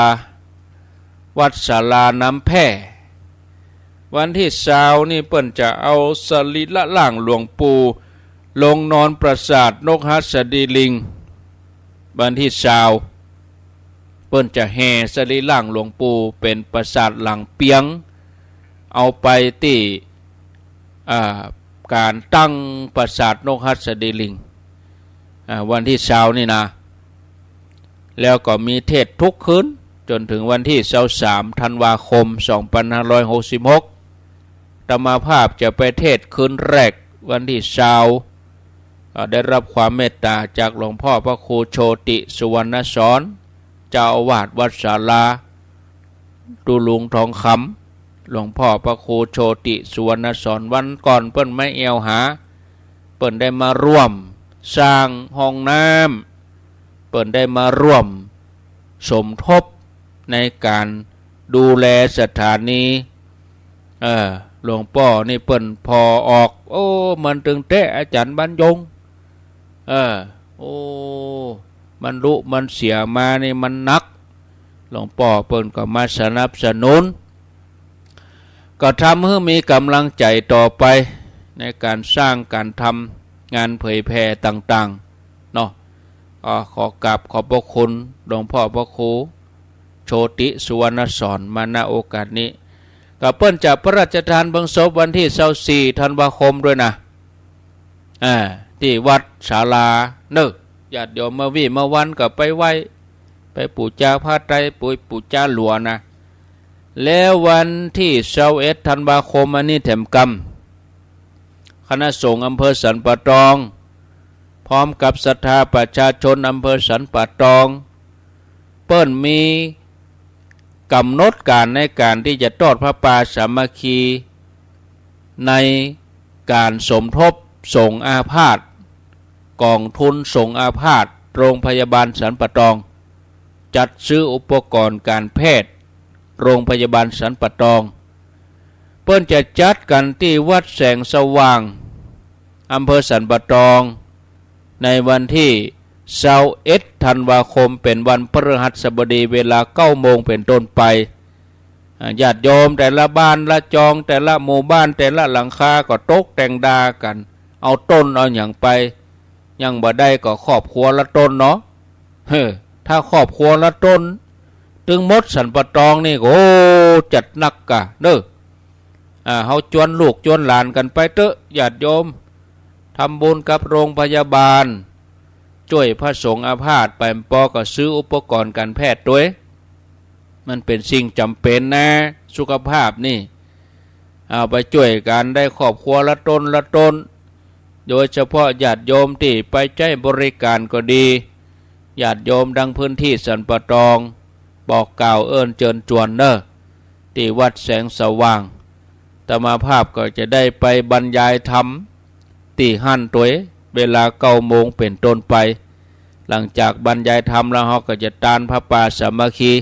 วัดศาลาน้ำแพ่ วันตี้ซาวนี่เปิ้นจะเอาสรีระร่างหลวงปู่ลงนอนปราสาทนกหัสดีลิง วันตี้ซาว เปิ้นจะแห่สรีร่างหลวงปู่เป๋นปราสาทหลังเปียง เอาไปตี้ อ่า ก๋านตั้งปราสาทนกหัสดีลิง อ่า วันตี้ซาวนี่นะ แล้วก็มีเทศน์ทุกคืน จนเถิงวันตี้ซาวสาม ธันวาคม สองปันห้าร้อยหกสิบหก อาตมาภาพจะไปเทศน์คืนแรกวันตี้ซาว อ่า ได้รับความเมตต๋าจากหลวงพ่อพระครูโชติสุวรรณสอน เจ้าอาวาสวัดศาลา ตุ๊ลุงทองคำ หลวงพ่อพระครูโชติสุวรรณสอน วันก่อนเปิ้นมาแอ่วหา เปิ้นได้มาร่วมสร้างห้องน้ำ เปิ้นได้มาร่วมสมทบในก๋านดูแลสถานี เออ หลวงป้อนี่เปิ้นผ่อออก โอ้ มันตึงแต๊อาจ๋ารย์บรรยง เออ โอ้ มันลุมันเสียมานี่มันหนัก หลวงป้อเปิ้นก็มาสนับสนุน ก็ทำหื้อมีก๋ำลังใจ๋ต่อไปในก๋านสร้างก๋านทำงานเผยแผ่ต่างๆ เนาะ ก็ขอกราบขอบพระคุณหลวงพ่อพระครูโชติสุวรรณสอนมา ณ โอกาสนี้ ก็เปิ้นจะพระราชทานเพลิงศพวันตี้ซาวสี่ ธันวาคมด้วยนะ อ่า ตี้วัดศาลาเน่อ ญาติโยมเมื่อวี้เมื่อวันก็ไปไหว้ ไปปู๋จาผ้าไตร ปู๋ ปู๋จาหลัวนะ แล้ววันตี้ซาวเอ็ด ธันวาคมอันนี้แถมกำ คณะสงฆ์อำเภอสันป่าตอง พร้อมกับศรัทธาประชาชนอำเภอสันป่าตอง เปิ้นมีก๋ำหนดก๋านในก๋านตี้จะทอดผ้าป่าสามัคคี ในก๋านสมทบสงฆ์อาพาธ ก๋องทุนสงฆ์อาพาธ โรงพยาบาลสันป่าตอง จัดซื้ออุปกรณ์ก๋านแพทย์ โรงพยาบาลสันป่าตอง เปิ้นจะจัดกั๋นตี้วัดแสงสว่าง อำเภอสันป่าตอง ในวันตี้ซาวเอ็ด ธันวาคม เป๋นวันพฤหัสบดี เวลาเก้าโมงเป๋นต้นไป อ่า ญาติโยมแต่ละบ้านละจอง แต่ละหมู่บ้านแต่ละหลังคาก็ตกแต่งดากั๋น เอาต้นเอาหยังไป ยังบ่ได้ก็ครอบครัวละต้นเนาะ เฮ้อ ถ้าครอบครัวละต้น ตึงหมดสันป่าตองนี่ก็ โอ้ จัดหนักก่ะเน่อ อ่า เฮาจวนลูกจวนหลานกั๋นไปเต๊อะ ญาติโยม ทำบุญกับโรงพยาบาล จ้วยพระสงฆ์อาพาธ ไปบ่ปอก็ซื้ออุปกรณ์ก๋านแพทย์ตวย มันเป๋นสิ่งจ๋ำเป๋นนะ สุขภาพนี่ เอาไปจ้วยกั๋นได้ครอบครัวละต้นละต้น โดยเฉพาะญาติโยมตี้ไปใจ๊บริก๋านก็ดี ญาติโยมดังพื้นตี้สันป่าตอง บอกกล่าวเอิ้นเจิญจวนเน่อ ตี้วัดแสงสว่าง อาตมาภาพก็จะได้ไปบรรยายธรรมตี้หั้นตวย เวลาเก้าโมงเป๋นต้นไป หลังจากบรรยายธรรมแล้ว เฮาก็จะตานผ้าป่าสามัคคี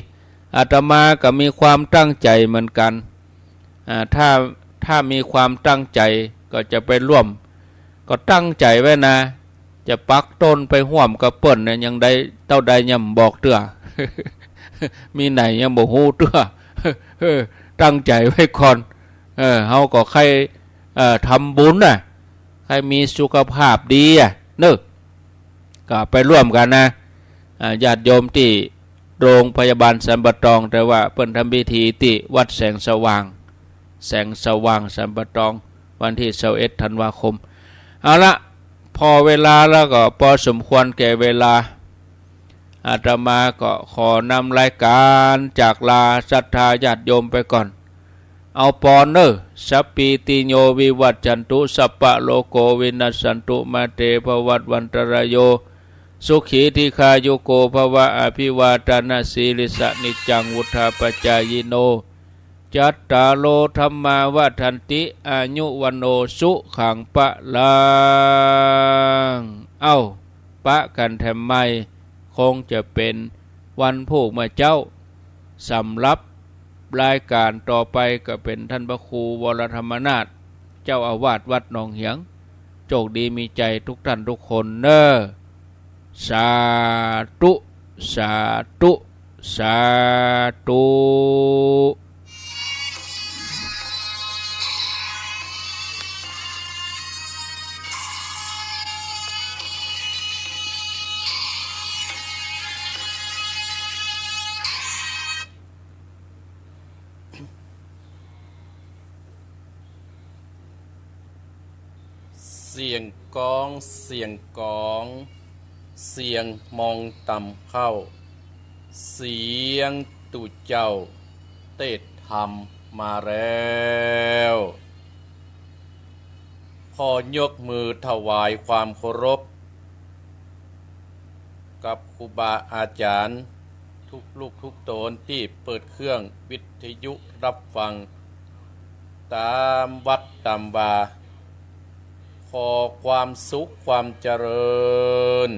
อาตมาก็มีความตั้งใจ๋เหมือนกั๋น อ่า ถ้า ถ้ามีความตั้งใจ๋ก็จะไปร่วม ก็ตั้งใจ๋ไว้นะ จะปักต้นไปฮ่วมกับเปิ้นเนี่ย ยังได้เต้าใดยังบ่บอกเตื้อ มีไหนยังบ่ฮู้เตื้อ เออ ตั้งใจ๋ไว้ก่อน เออ เฮาก็ใค่ เอ่อ ทำบุญน่ะ ใค่มีสุขภาพดีอะ เน่อ ก็ไปร่วมกั๋นนะ อ่า ญาติโยมตี้โรงพยาบาลสันป่าตอง แต่ว่าเปิ้นทำพิธีตี้วัดแสงสว่าง แสงสว่างสันป่าตอง วันตี้ซาวเอ็ด ธันวาคม เอาละ ผ่อเวลาแล้วก็ปอสมควรแก่เวลา อาตมาก็ขอนำรายก๋านจากลาศรัทธาญาติโยมไปก่อน เอาปอนเน่อ สัพพีติโยวิวัชชันตุ สัพพะโรโควินัสสันตุ มาเตภวัตวันตรายโย สุขีทีฆายุโกภวะ อภิวาทานะสีลิสสะ นิจจังวุฑฒาปจายิโน จัตตาโรธัมมาวัฑฒันติ อายุวัณโณสุขังพลัง เอ้า ปะกั๋นแถมใหม่ คงจะเป๋นวันพูกเมื่อเจ๊า สำหรับรายก๋านต่อไปก็เป๋นต้านพระครูวรธรรมนาถ เจ้าอาวาสวัดหนองเหียง โชคดีมีชัยทุกต้านทุกคนเน่อ สาธุ สาธุ สาธุ เสียงก้อง เสียงก๋อง เสียงมองต่ำเข้า เสียง ตุ๊เจ้าเตสน์ธรรมมาแล้ว ขอยกมือถวายความเคารพกับครูบาอาจ๋ารย์ทุกลูกทุกต๋นตี้เปิดเครื่องวิทยุฮับฟัง ต๋ามวัดต๋ามวา ขอความสุขความเจริญ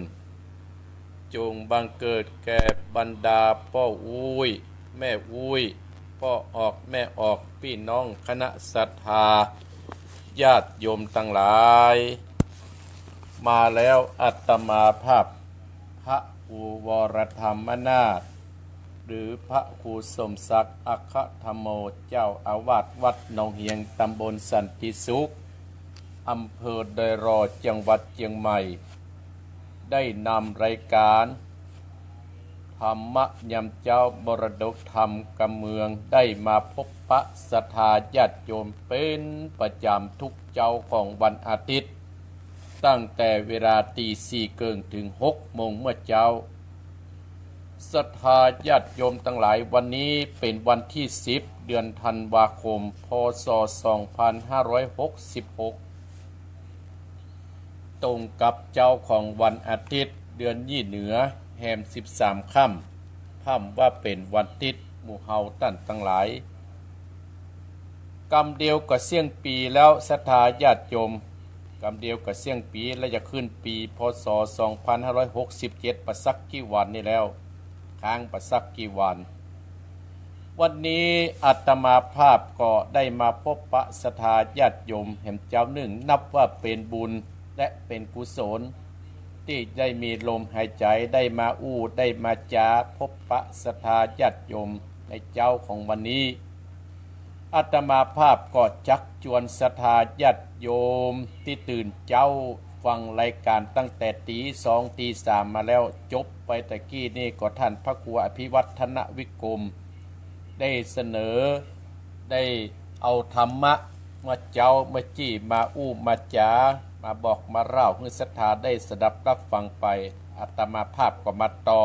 จงบังเกิดแก่บรรดาป้ออุ๊ย แม่อุ๊ย ป้อออก แม่ออก ปี้น้องคณะศรัทธา ญาติโยมตังหลาย มาแล้วอาตมาภาพ พระครูวรธรรมนาถ หรือพระครูสมศักดิ์ อัคคธรรมโม เจ้าอาวาสวัดหนองเฮียง ตำบลสันติสุข อำเภอดอยหล่อ จังหวัดเจียงใหม่ ได้นำรายการธรรมะยามเจ๊า มรดกธรรมกำเมือง ได้มาพบปะศรัทธาญาติโยมเป๋นประจ๋ำทุกเจ๊าของวันอาทิตย์ ตั้งแต่เวลาตีสี่เกิ่งเถิงหกโมงเมื่อเจ๊า ศรัทธาญาติโยมตังหลาย วันนี้เป๋นวันตี้สิบ เดือนธันวาคม พ.ศ. สองพันห้าร้อยหกสิบหก ตรงกับเจ๊าของวันอาทิตย์ เดือนยี่เหนือ แฮมสิบสามค่ำ พร่ำว่าเป๋นวันตี้ หมู่เฮาต้านตังหลาย กำเดียวก็เสี้ยงปี๋แล้ว ศรัทธาญาติโยม กำเดียวก็เสี้ยงปี๋แล้ว จะขึ้นปี๋ พ.ศ. สองพันห้าร้อยหกสิบเจ็ด บ่สักกี่วันนี่แล้ว ค้างบ่สักกี่วัน วันนี้อาตมาภาพก็ได้มาพบปะศรัทธาญาติโยมแหมเจ๊านึ่ง นับว่าเป๋นบุญและเป๋นกุศล ตี้ได้มีลมหายใจ๋ ได้มาอู้ ได้มาจ๋า พบปะศรัทธาญาติโยมในเจ๊าของวันนี้ อาตมาภาพก็จักจวนศรัทธาญาติโยมตี้ตื่นเจ๊าฟังรายการตั้งแต่ตี๋สองตี๋สามมาแล้ว จบไปตะกี้นี่ก็ต้านพระครูอภิวัฒนวิกรม ได้เสนอ ได้เอาธรรมะมาเจ๊า มาจี้ มาอู้ มาจ๋า มาบอกมาเล่าหื้อศรัทธาได้สดับฮับฟังไป อาตมาภาพก็มาต่อ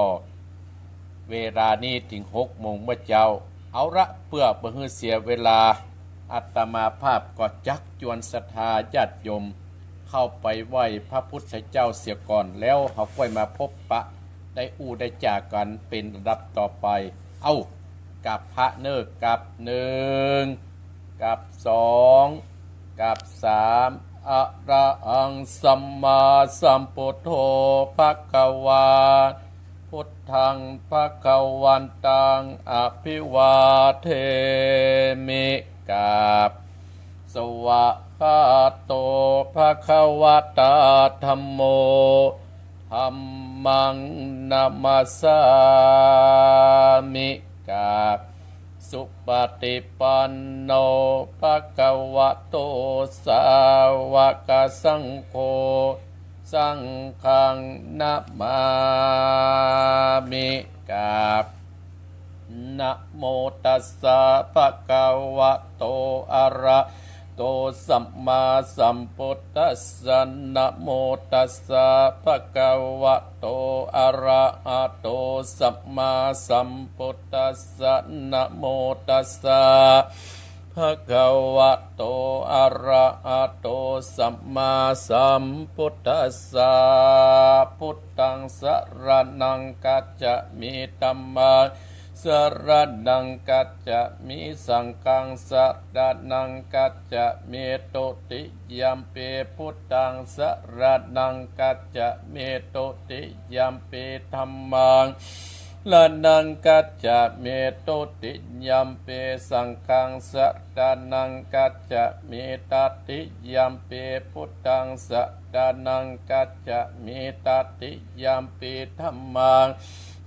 เวลานี้เถิงหกโมงเมื่อเจ๊า เอาละ เปื้อบ่หื้อเสียเวลา อาตมาภาพก็จักจวนศรัทธาญาติโยม เข้าไปไหว้พระพุทธเจ้าเสียก่อน แล้วเฮาก้อยมาพบปะ ได้อู้ได้จ๋ากั๋นเป๋นลำดับต่อไป เอ้า กราบพระเน่อ กราบหนึ่ง กราบสอง กราบสาม อะระหังสัมมาสัมพุทโธ ภะคะวา พุทธัง ภะคะวันตัง อะภิวาเทมิ กราบ สวากขาโต ภะคะวะตา ธัมโม ธัมมัง นะมัสสามิ กราบ สุปฏิปันโน ภะคะวะโต สาวกสังโฆ สังฆัง นะมามิ กราบ นะโมตัสสะ ภะคะวะโต อะระหะโต สัมมาสัมพุทธัสสะ นะโมตัสสะ ภะคะวะโต อะระหะโต สัมมาสัมพุทธัสสะ นะโมตัสสะ ภะคะวะโต อะระหะโต สัมมาสัมพุทธัสสะ พุทธัง สะระณัง คัจฉามิ ธัมมัง สะระณัง คัจฉามิ สังฆัง สะระณัง คัจฉามิ ตุติยัมปิ พุทธัง สะระณัง คัจฉามิ ตุติยัมปิ ธัมมัง ระณัง คัจฉามิ ตุติยัมปิ สังฆัง สะระณัง คัจฉามิ ตติยัมปิ พุทธัง สะระณัง คัจฉามิ ตติยัมปิ ธัมมัง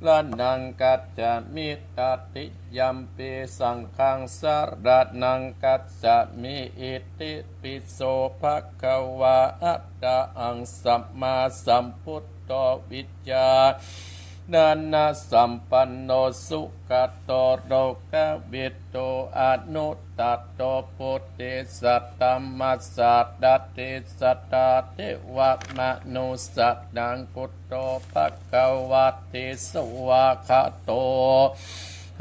ระณัง คัจฉามิ ตติยัมปิ สังฆัง สะระณัง คัจฉามิ อิติปิโส ภะคะวะ อะระหัง สัมมาสัมพุทโธ วิจจาระณะสัมปันโน สุขะโต โลกะวิทู อนุตตะโต ปุริสะ ธัมมะสะ ดาติสะ ตาเทวะมะนุสสะนัง พุทโธ ภะคะวะติ สวากขาโต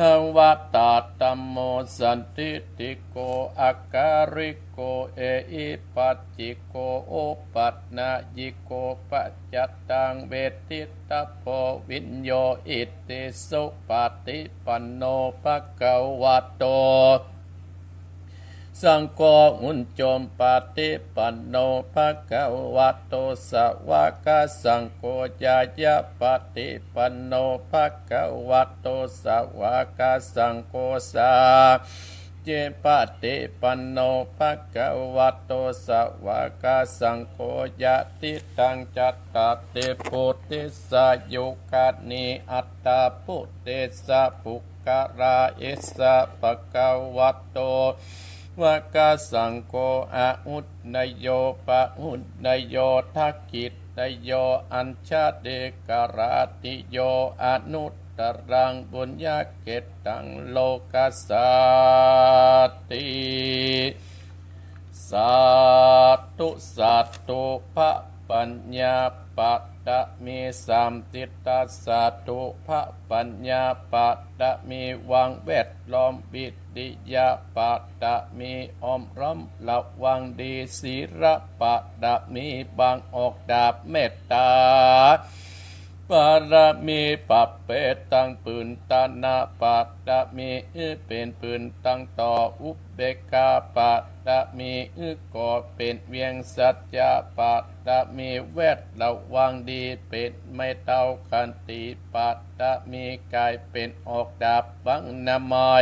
ทวัตตธัมโม สันทิฏฐิโก อากาลิโก เอหิปัสสิโก โอปัฏฐายิโก ปัจจัตตัง เวทิตตะโพ วิญโญ อิติสุปฏิปันโน ภะคะวะโต สังโฆ อุจจุปฏิปันโน ภะคะวะโต สวากขาสังโฆ ญาณปฏิปันโน ภะคะวะโต สวากขาสังโฆ สามีจิปฏิปันโน ภะคะวะโต สวากขาสังโฆ ยะถิตัง จัตตาริ ปุริสายุคานิ อัตถะปุริสะปุคคารา เอสสะ ภะคะวะโต สวากขาสังโฆ อาหุนโย ปะหุนโย ทักขินโย อัญชลีกราธิโย อนุตตรัง ปุญญะเขตตัง โลกัสสาติ สาธุ สาธุ พระปัญญาปะตะมี สามทิศ สาธุ พระปัญญาปะตะมี วางแวดล้อม วิริยะปะตะมี อ้อมล้อมระวังดี ศีลปะตะมี บังออกดาบเมตตา ปะตะมี ประเภทตัง ปืนตะนะปะตะมี เป๋นปืนตังต่อ อุเบกขาปะตะมี ก่อเป๋นเวียง สัจจะปะตะมี แวดระวังดี เป๋นไม้เท้า ขันติปะตะมี ก๋ายเป๋นออกดาบฝังหน้าไม้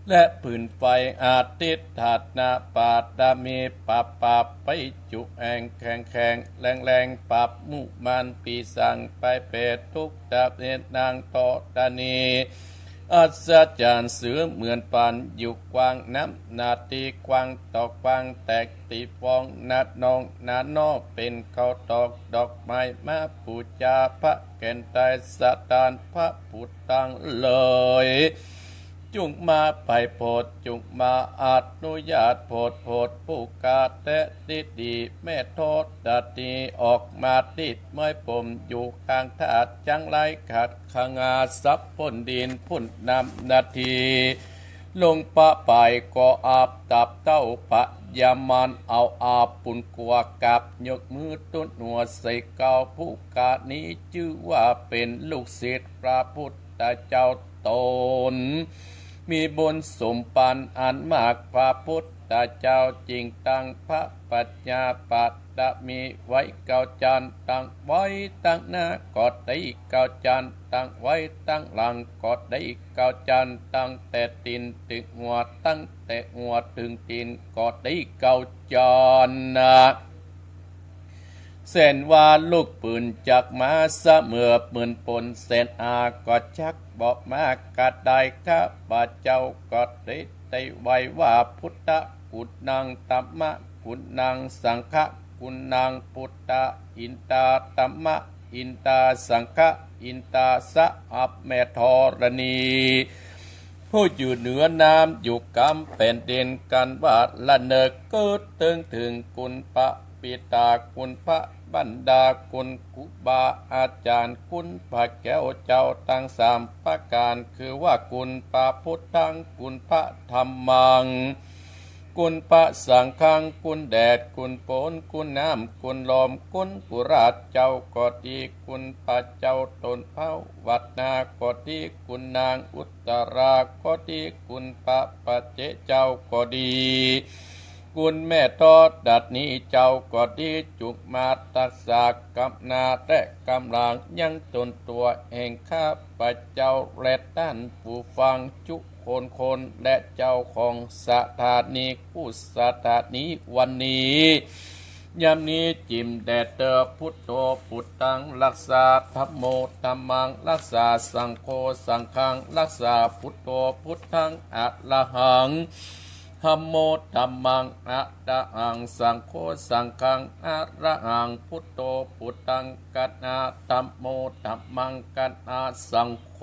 และปืนไฟ อธิฏฐานะปะตะมี ปราบปราบไปจุแอ่ง แข็งแข็งแรงแรง ปราบหมู่มารปีศาจภัยเปรตทุกประเภท นางธรณี อัศจรรย์เสมือนปาน อยู่กว้างน้ำนาที กว้างต่อกว้าง แตกตีฟอง นาน้องนาน้อ เป๋นข้าวตอก ดอกไม้มาปู๋จา พระแก่นใต้สถานพระพุทธตังหลาย จุ่งมาไปโผด จุ่งมาอนุญาตโผด โผดผู้กาแต๊ดีดี แม่ธรณีออกมาติดไม้ผม อยู่ข้างธาตุจังไร ขัดขงาสับพ่นดิน พ่นน้ำนาที ลงประปายก็อาบ ตับเต้าพญามาร เอาอาบปุนกัว กราบยกมือตุ๊ดหัวใส่เกล้า ผู้กานี้จื้อว่าเป๋นลูกศิษย์พระพุทธเจ้าต๋น มีบุญสมปานอันมาก พระพุทธเจ้าจึงตั้งพระปัญญาปะตะมี ไว้เก้าจั๊น ตั้งไว้ตังหน้าก็ดี เก้าจั๊น ตั้งไว้ตังหลังก็ดี เก้าจั๊น ตั้งแต่ตี๋นเถิงหัว ตั้งแต่หัวเถิงตี๋นก็ดี เก้าจั๊นนะ เส้นว่าลูกปืนจักมาเสมอปืนปน เส้นอาก็จักบ่มากระดาย ข้าพเจ้าก็ได้ ได้ไหว้ว่า พุทธะกุณัง ธัมมะกุณัง สังฆะกุณัง พุทธะอินทา ธัมมะอินทา สังฆะอินทา สะ อัปแม่ธรณี ผู้อยู่เหนือน้ำ อยู่กำแผ่นดิน กันว่าละเนิก เกิดเถิงเถิงคุณพระบิดา คุณพระมารดา คุณครูบาอาจารย์ คุณพระแก้วเจ้าตังสามประก๋าน คือว่าคุณพระพุทธัง คุณพระธัมมัง คุณพระสังฆัง คุณแดด คุณฝน คุณน้ำ คุณลม คุณปุราชเจ้าก็ดี คุณพระเจ้าต้นเผ้าวัดนาก็ดี คุณนางอุตตราก็ดี คุณพระปัจเจกเจ้าก็ดี คุณแม่ธรณีเจ้าก็ดี จุ่งมาตักษากำหน้าและกำหลังยังตนตั๋วแห่งข้าพเจ้าและต้านผู้ฟังจุคนคน และเจ้าของสถานีกู้สถานีวันนี้ ยามนี้จิ่มแด่เต๊อะ พุทโธ พุทธัง รักษา ธัมโม ธัมมัง รักษา สังโฆ สังฆัง รักษา พุทโธ พุทธัง อะระหัง ธัมโม ธัมมัง อะระหัง สังโฆ สังฆัง อะระหัง พุทโธ พุทธัง กัณหา ธัมโม ธัมมัง กัณหา สังโฆ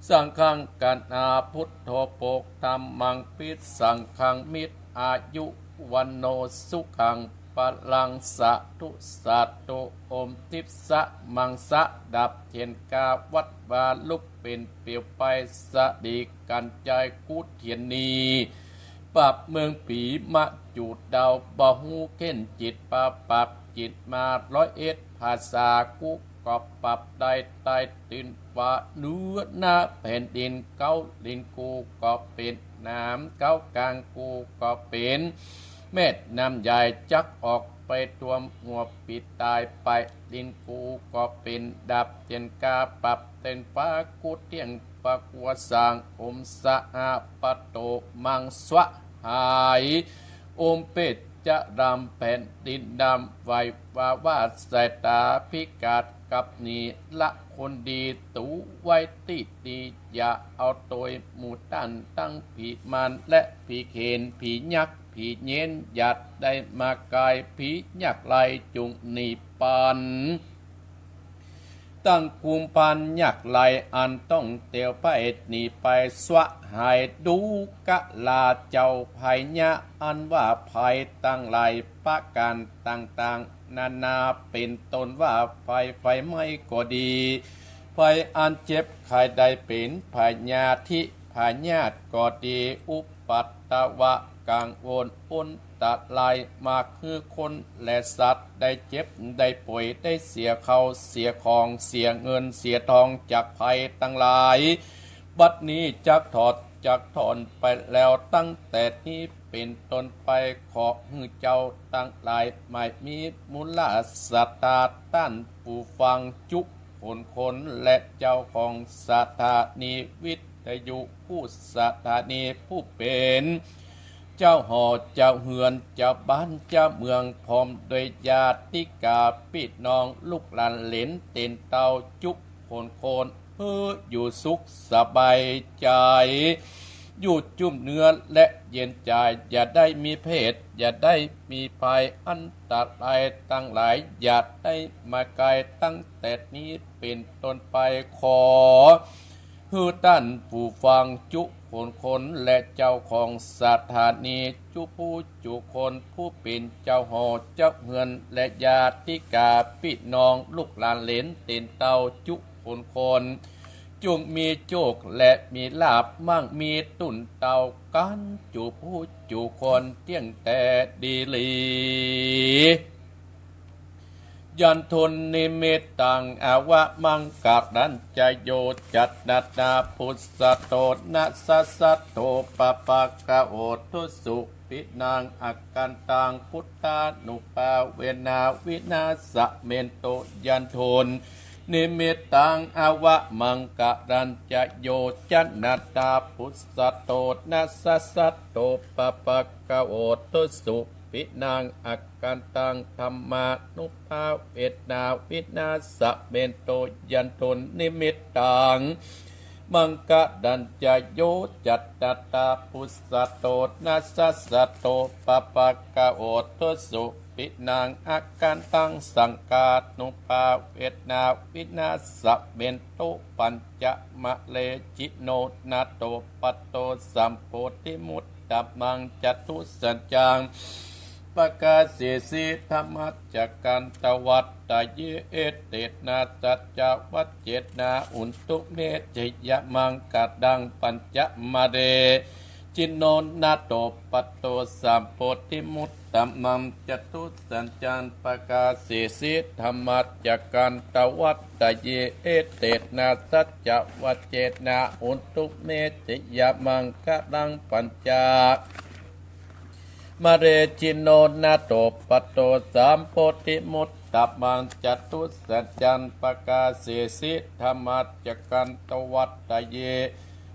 สังฆัง กัณหา พุทโธ โภค ธัมมัง ภิ สังฆัง มิตร อายุ วัณโณ สุขัง ลัง สาธุ สาธุ โอม ทิพย์สะมังสะ ดับเทียนกาวัตวาลุกเป๋นเปลวไฟ สะดีกัญจายกู้เทียนนี้ ปราบเมืองผีมะจูดดาว บ่ฮู้เข็ญจิต ปาปปราบจิตมาร้อยเอ็ด ภาษากู้ก็ปรับได้ ใต้ตีนฟ้าเหนือหน้าแผ่นดิน เก๊าลิ้นกู้ก็เป๋นน้ำ เก๊ากลางกู้ก็เป๋นแม่น้ำใหญ่ จักออกไปท่วมหัวปีตายไป ลิ้นกู้ก็เป๋นดาบเตียนกา ปรับเตียนฟ้ากู้เตี้ยง ปะกัวสร้าง โอม สหปโต มังสวะหาย โอม เปตจะดำ แผ่นดินดำ ไหววาว่าสายตาพิกาศ กับหนีละคนดี ตูไว้ตี้ดี อย่าเอาโตยหมู่ต้าน ตึงผีมารและผีเขน ผียักษ์ผีเยน อย่าได้มาใก้ ผียักษ์ไล่จุ่งหนีปัน ตึงกุมภัณฑ์ยักษ์ไล่ อันต้องเตียวไปหนีไป สวะหายดูกะลาเจ้าภัยยะ อันว่าภัยตังหลายประก๋านต่างๆ นานา เป๋นต้นว่าภัยไฟไหม้ก็ดี ภัยอันเจ็บไข้ได้เป๋น พยาธิพยาธิก็ดี อุปัตตวะกังวลอันตราย มาคือคนและสัตว์ ได้เจ็บได้ป่วย ได้เสียข้าวเสียของ เสียเงินเสียทอง จากภัยตังหลาย บัดนี้จักถอดจักถอนไปแล้ว ตั้งแต่นี้เป๋นต้นไป ขอหื้อเจ้าตังหลาย หมายมีมูลศรัทธา ต้านผู้ฟังจุคนคน และเจ้าของสถานีวิทยุ กู้สถานี ผู้เป๋นเจ้าหอเจ้าเฮือน เจ้าบ้านเจ้าเมือง พร้อมด้วยญาติกาปี้น้อง ลูกหลานเหลนเตียนเต้าจุคนคน หื้ออยู่สุขสบายใจ๋ อยู่จุ่มเนื้อและเย็นใจ๋ อย่าได้มีเพศ อย่าได้มีภัยอันตรายตังหลาย อย่าได้มาใก้ ตั้งแต่นี้เป๋นต้นไป ขอหื้อต้านผู้ฟังจุคนคน และเจ้าของสถานีจุผู้จุคน ผู้เป๋นเจ้าหอเจ้าเฮือน และญาติกาปี้น้อง ลูกหลานเหลนเตียนเต้าจุคนคน จุ่งมีโจคและมีลาภ มั่งมีตุ๊นเต้ากั๋นจุผู้จุคน เตี้ยงแต่ดีหลี ยันทุนนิมิตตัง อวมังคะรัญจะโย จัตตานา ปุสสะโต นะสะสะโต ปะปะกะโอ ทุสุ ปินัง อากันตัง พุทธานุภาเวนะ วินาสะเมนตุ ยันทุนนิมิตตัง อวมังคะรัญจะโย จัตตานา ปุสสะโต นะสะสะโต ปะปะกะโอ ทุสุ ปินัง อากันตัง ธัมมานุภาเวนะ วินาสะเมนตุ ยันทุนนิมิตตัง มังคะรัญจะโย จัตตานา ปุสสะโต นะสะสะโต ปะปะกะโอ ทุสุ ปินัง อากันตัง สังฆานุภาเวนะ วินาสะเมนตุ ปัญจะมะเร จิโน นาโต ปัตโต สัมโพธิมุตตะมัง จตุสัจจัง ปะกาเสสิ ธัมมาจักขันตวัตตะเย เอเตนะ สัจจะวัจเจนะ อุนตุเม ชยะมังคะลัง ปัญจะมะเร จิโน นาโต ปัตโต สัมโพธิมุตตะมัง จตุสัจจัง ปะกาเสสิ ธัมมาจักขันตวัตตะเย เอเตนะ สัจจะวัจเจนะ อุนตุเม ชยะมังคะลัง ปัญจะมะเร จิโน นาโต ปัตโต สัมโพธิมุตตะมัง จตุสัจจัง ปะกาเสสิ ธัมมาจักขันตวัตตะเย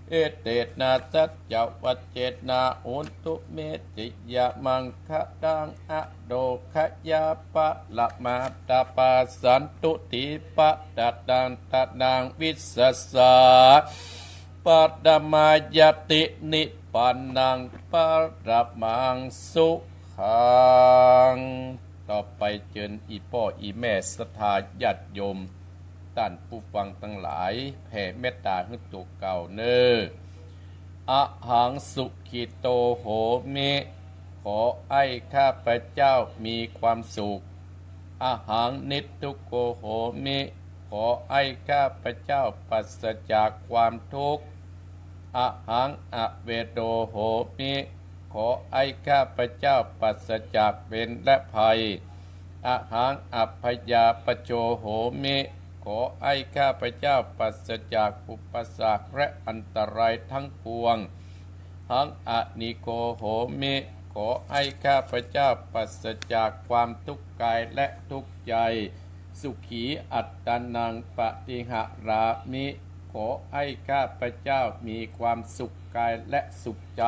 เอเตนะ สัจจะวัจเจนะ อุนตุเม ชยะมังคะลัง อโรคะยะปะระมาตะปา สันตุถีปะตะนัง ตะนังวิสสา ปะระมายะติ นิพพานัง ปะระมังสุขัง ต่อไปเจิญอี่ป้ออี่แม่ศรัทธาญาติโยม ต้านผู้ฟังตังหลาย แผ่เมตต๋าหื้อตั๋วเก่าเน่อ อะหัง สุขิโต โหมิ ขอให้ข้าพเจ้ามีความสุข Ahaṃ niddukkho homi ขอให้ข้าพเจ้าปราศจากความทุกข์ Ahaṃ avedo homi ขอให้ข้าพเจ้าปราศจากเวรและภัย Ahaṃ abyāpajjho homi ขอให้ข้าพเจ้าปราศจากอุปสรรคและอันตรายทั้งปวง Haṃ anīgho homi ขอให้ข้าพเจ้าปราศจากความทุกข์กายและทุกข์ใจ Sukhī attānaṃ paṭiharāmi ขอให้ข้าพเจ้ามีความสุขกายและสุขใจ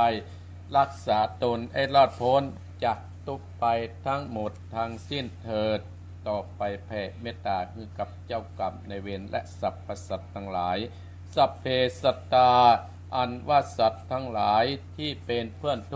รักษาตนให้รอดพ้นจากทุกข์ภัยทั้งหมดทั้งสิ้นเถิด ต่อไปแผ่เมตตาหื้อกับเจ้ากรรมนายเวรและสรรพสัตว์ทั้งหลาย Sabbe sattā อันว่าสัตว์ทั้งหลายที่เป็นเพื่อนทุกข์